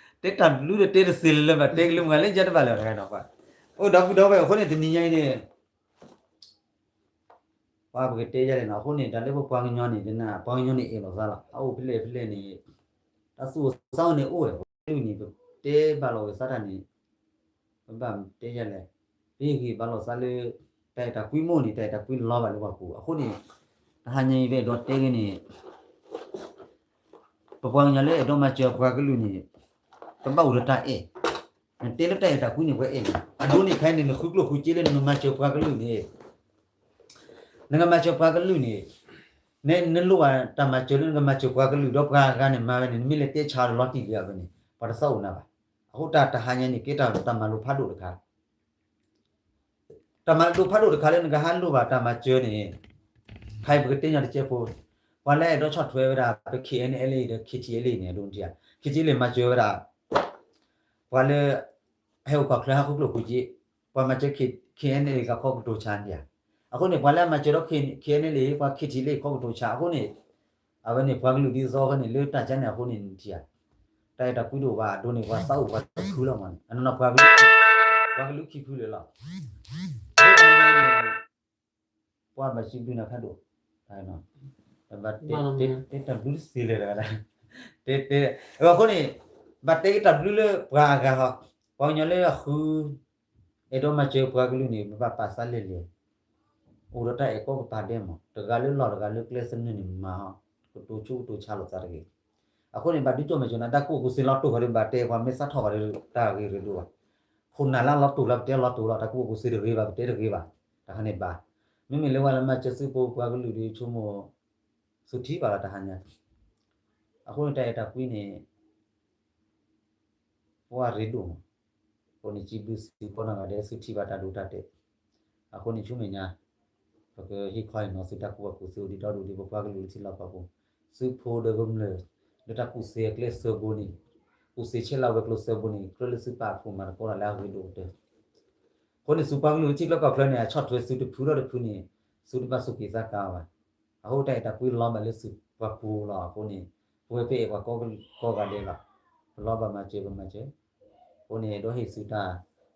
တဲတၢ်ဘျုးဒီးတဲတသ့လၢၤလၢၤဘၣ် တဲကလုၢ်မုၢ်ဂၤလၢယဲတဘၣ်လၢၤတဂၤနီၤ ပှၤ အိၣ်ဒီပုၢ်ဒီဝဲၢ်အဃိန့ၣ် တနံၤညါအံၤန့ၣ် ပှၤပကတဲယၤလဲၣ်နီၤ အဃိန့ၣ် တၢ်လၢပပှၤကညီန့ၣ် တနၤ ပှၤကညီန့ၣ်အဲၣ်လိာ်သးလီၤ အအိၣ်ဖဲလဲၣ်ဖဲလဲၣ်န့ၣ် တၢ်သူၣ်အိၣ်သးအိၣ်န့ၣ်အိၣ်ဝဲ ပှၤကလုာ်န့ၣ် ပတဲဘၣ်လိာ်က့ၤသးတၢ်န့ၣ် ပဘၣ်တဲယၤလဲၣ် ပဟ့ၣ်ဂံၢ်ဘါလိာ်သးလၢ တၢ်အဲၣ်တၢ်ကွံမိၢ်န့ၣ် တၢ်အဲၣ်တၢ်ကွံလီၤဘၣ်လၢပှၤပူၤ အဃိန့ၣ် တဟါညါအံၤ ပအဲၣ်ဒိးတဲဂ့ၤန့ၣ် ပပှၤကညီလၢအဲၣ်ဒိးမၤစၢၤပှၤကလုာ်န့ၣ် ပဘၣ်အိၣ်ဒီးတၢ်အဲၣ် နတဲလၢတၢ်အဲၣ်တၢ်ကွံန့ၣ် ပှၤအဲၣ်န့ၣ် အဒိန့ၣ်ခဲအံၤန့ၣ် နဃုကျိၣ်ဃုစ့လၢနမၤစၢၤပှၤကလုာ်န့ၣ် နကမၤစၢၤပှၤကလုာ်န့ၣ် နလိၣ်ဘၣ်တၢ်မၤစၢၤလၢနကမၤစၢၤပှၤကလုာ်ဒီးပှၤဂၤန့ၣ် မၤဝဲန့ၣ် နမ့ၢ်လဲၤတဲဆါဒီးလီၤတံၢ်လံအဝဲန့ၣ် ပှၤတသးအိၣ်နၤဘၣ်. အဃိတၢ်တဟါညါန့ၣ် ကဲတၢ်တၢ်မၤလိဖးဒိၣ်တခါ တၢ်မၤလိဖးဒိၣ်တခါလၢနကဟးလိၣ်ဘၣ်တၢ်မၤစၢၤန့ၣ်, ခါအံၤပကတဲညီတကဲဖိ, ပှၤလၢအဲၣ်ဒိးဆီၣ်ထွဲဝဲဒၣ် ပ ခဲအံၤအ့လ့ဒီး ခဲထံအ့လ့န့ၣ် အဒိနထံၣ်ဧါ, ခဲထံအ့လ့မၤစၢၤဝဲဒၣ် ပှၤလၢ ဟဲအိၣ်ကွၢ်ချၢဟးဃုကျိၣ်ဃုစ့, ပှၤမၤစၢၤ ခဲအံၤအ့လ့ ကီၢ်ကတိၤဆါဒံးဧါ. အဃိန့ၣ် ပှၤလၢအမၤစၢၤဒီး ခဲအံၤအ့လ့ ပှၤ ခဲထံအ့လ့ ကီၢ်ကတိၤဆါအဃိန့ၣ်, အဝဲန့ၣ် ပှၤကလုာ်ဒ်သိးအဃိန့ၣ် လၢတၢ်ကါန့ၣ်အဃိန့ၣ် နထံၣ်ဧါ, တၢ်အဲၣ်တၢ်ကွံတအိၣ်ဘၣ်အဒိန့ၣ် ပှၤသးအိၣ်ပှၤတဖုလီၤမးန့ၣ် အနီၢ်နီၢ်ပှၤကလုာ်, ပှၤကလုာ်ခံဖုလၢာ်လီၤ. ပှၤဘၣ်စံးဘျုးနၤဖးဒိၣ်, ဘၣ်တဲတၢ်ဘျုးတစ့လၢၤတဂၤဒၣ်, တဲတဲ, အဃိန့ၣ် ဘၣ်တဲက့ၤတၢ်ဘျုးလၢပှၤအဂၤဟီ, ပှၤကညီလၢအဃု အဲၣ်ဒိးမၤစၢၤပှၤကလုာ်န့ၣ် ပဘၣ်ပာ်စၢ်လဲၢ်လဲၢ်, အိၣ်ဒီးတၢ်အဲၣ်ကီကပၤဒဲးမး တဂၤလၢလီၢ်တဂၤလၢကျဲသနၢၣ်န့ၣ်မၤအီၤ, ကတိၤဆိကတိၤဆါလိာ်သးတဂ့ၤ. အဃိန့ၣ် ဘၣ်ဒုးကၠိၣ်မဲာ်ကၠိၣ်နၤ တၢ်ကူၣ်ဘၣ်ကူၣ်သ့လီၤတိၢ်ဃီဒီး ဘၣ်တဲပှၤမ့ၢ်စးထီၣ်ဃီဒီး တၢ်ဂ့ၢ်ရ့ဒိၣ်ဘၣ်. ခိၣ်နၢ်လၢလီၤတိၢ်လီၤ ပတဲလီၤတိၢ်လီၤ တၢ်ကူၣ်ဘၣ်ကူၣ်သ့တဂ့ၤဘၣ် ပတဲတဂ့ၤဘၣ်, တၢ်ခါန့ၣ်ဘၣ်. မ့မ့ၢ်လၢပှၤလၢမၤစၢၤသုးဖိပှၤကလုာ်ဒီး ဆိကမိၣ် သုထံၣ်ဘၣ်လီၤတၢ်ဟါညါ, အဃိန့ၣ် တၢ်အဲၣ်တၢ်ကွံန့ၣ် ပှၤရ့ဒိၣ်မး, အဃိန့ၣ် စံးဘျုးစံးဖှိၣ်နီၢ်ဂၤဒဲး သုထံၣ်ဘၣ်တၢ်ဒိတၢ်တဲာ်, အဃိန့ၣ် ဆူမဲာ်ညါ ပကဟ့ၣ်ခီအံၤနီၤ သုတၢ်ကူၣ်ဘၣ်ကူၣ်သ့အိၣ်ဒံးဒီဒူၣ်ဒံး ပပှၤကလုာ်လၢထံလီၢ်ကီၢ်ပူၤ, သုးဖိဒီးကမျၢၢ် လၢတၢ်ကူၣ်သ့အကျဲသၢဘိန့ၣ်, ကူၣ်သ့ဆဲးလၢဝဲၤကျိၤသၢဘိန့ၣ် ကြၢးလၢသုပာ်ဖှိၣ်မၤသကိးတၢ်လၢအဂ့ၤဒိၣ်ကတၢၢ်. အဃိန့ၣ် သုးပှၤကလုာ်လၢထံချၢကီၢ်ချၢန့ၣ် အဆီၣ်ထွဲသုတဖုဒီးတဖုန့ၣ် သုတဘၣ်စူၢ်က့ၤသးကါဘၣ်. အဃိတၢ်အဲၣ်တၢ်ကွံလီၤဘၣ်လၢသုပှၤပူၤလီၤ. အဃိန့ၣ် ပဝဲပအဲၣ်ပှၤကိးဂၤဒဲးလီၤ. ပလီၤဘၣ်မၤစၢၤပမၤစၢၤ, အဃိန့ၣ် အဲၣ်ဒိးဟ့ၣ်သုတၢ်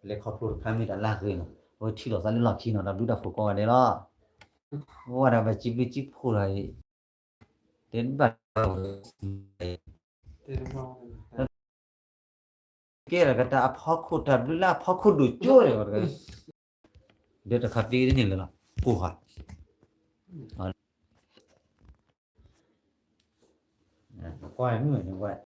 လဲၤခီဖျိတခါမ့ၢ်တၢ်လၢအဂ့ၤလီၤ. အဝဲထံၣ်လိာ်သးလၢလီၢ်ခံနီၤ တၢ်ဘျုးတၢ်ဖှိၣ်ကိးဂၤဒဲးလီၤ. အိၣ်ဝဲဒၣ်ဘၣ်စံးဘျုးစံးဖှိၣ်လီၤအံၤ, တဲဘၣ် ကဲလီၤကတၢ်အဖီခိၣ်တၢ်ဘျုးလၢအဖီခိၣ်ဒိၣ်ကၠိန့ၣ်, ဒီးတခါတံၢ်န့ၣ်လၢလီၤ ကိၢ်ဃာ်, ကွၢ်မုၢ်န့ၣ်ဝဲ,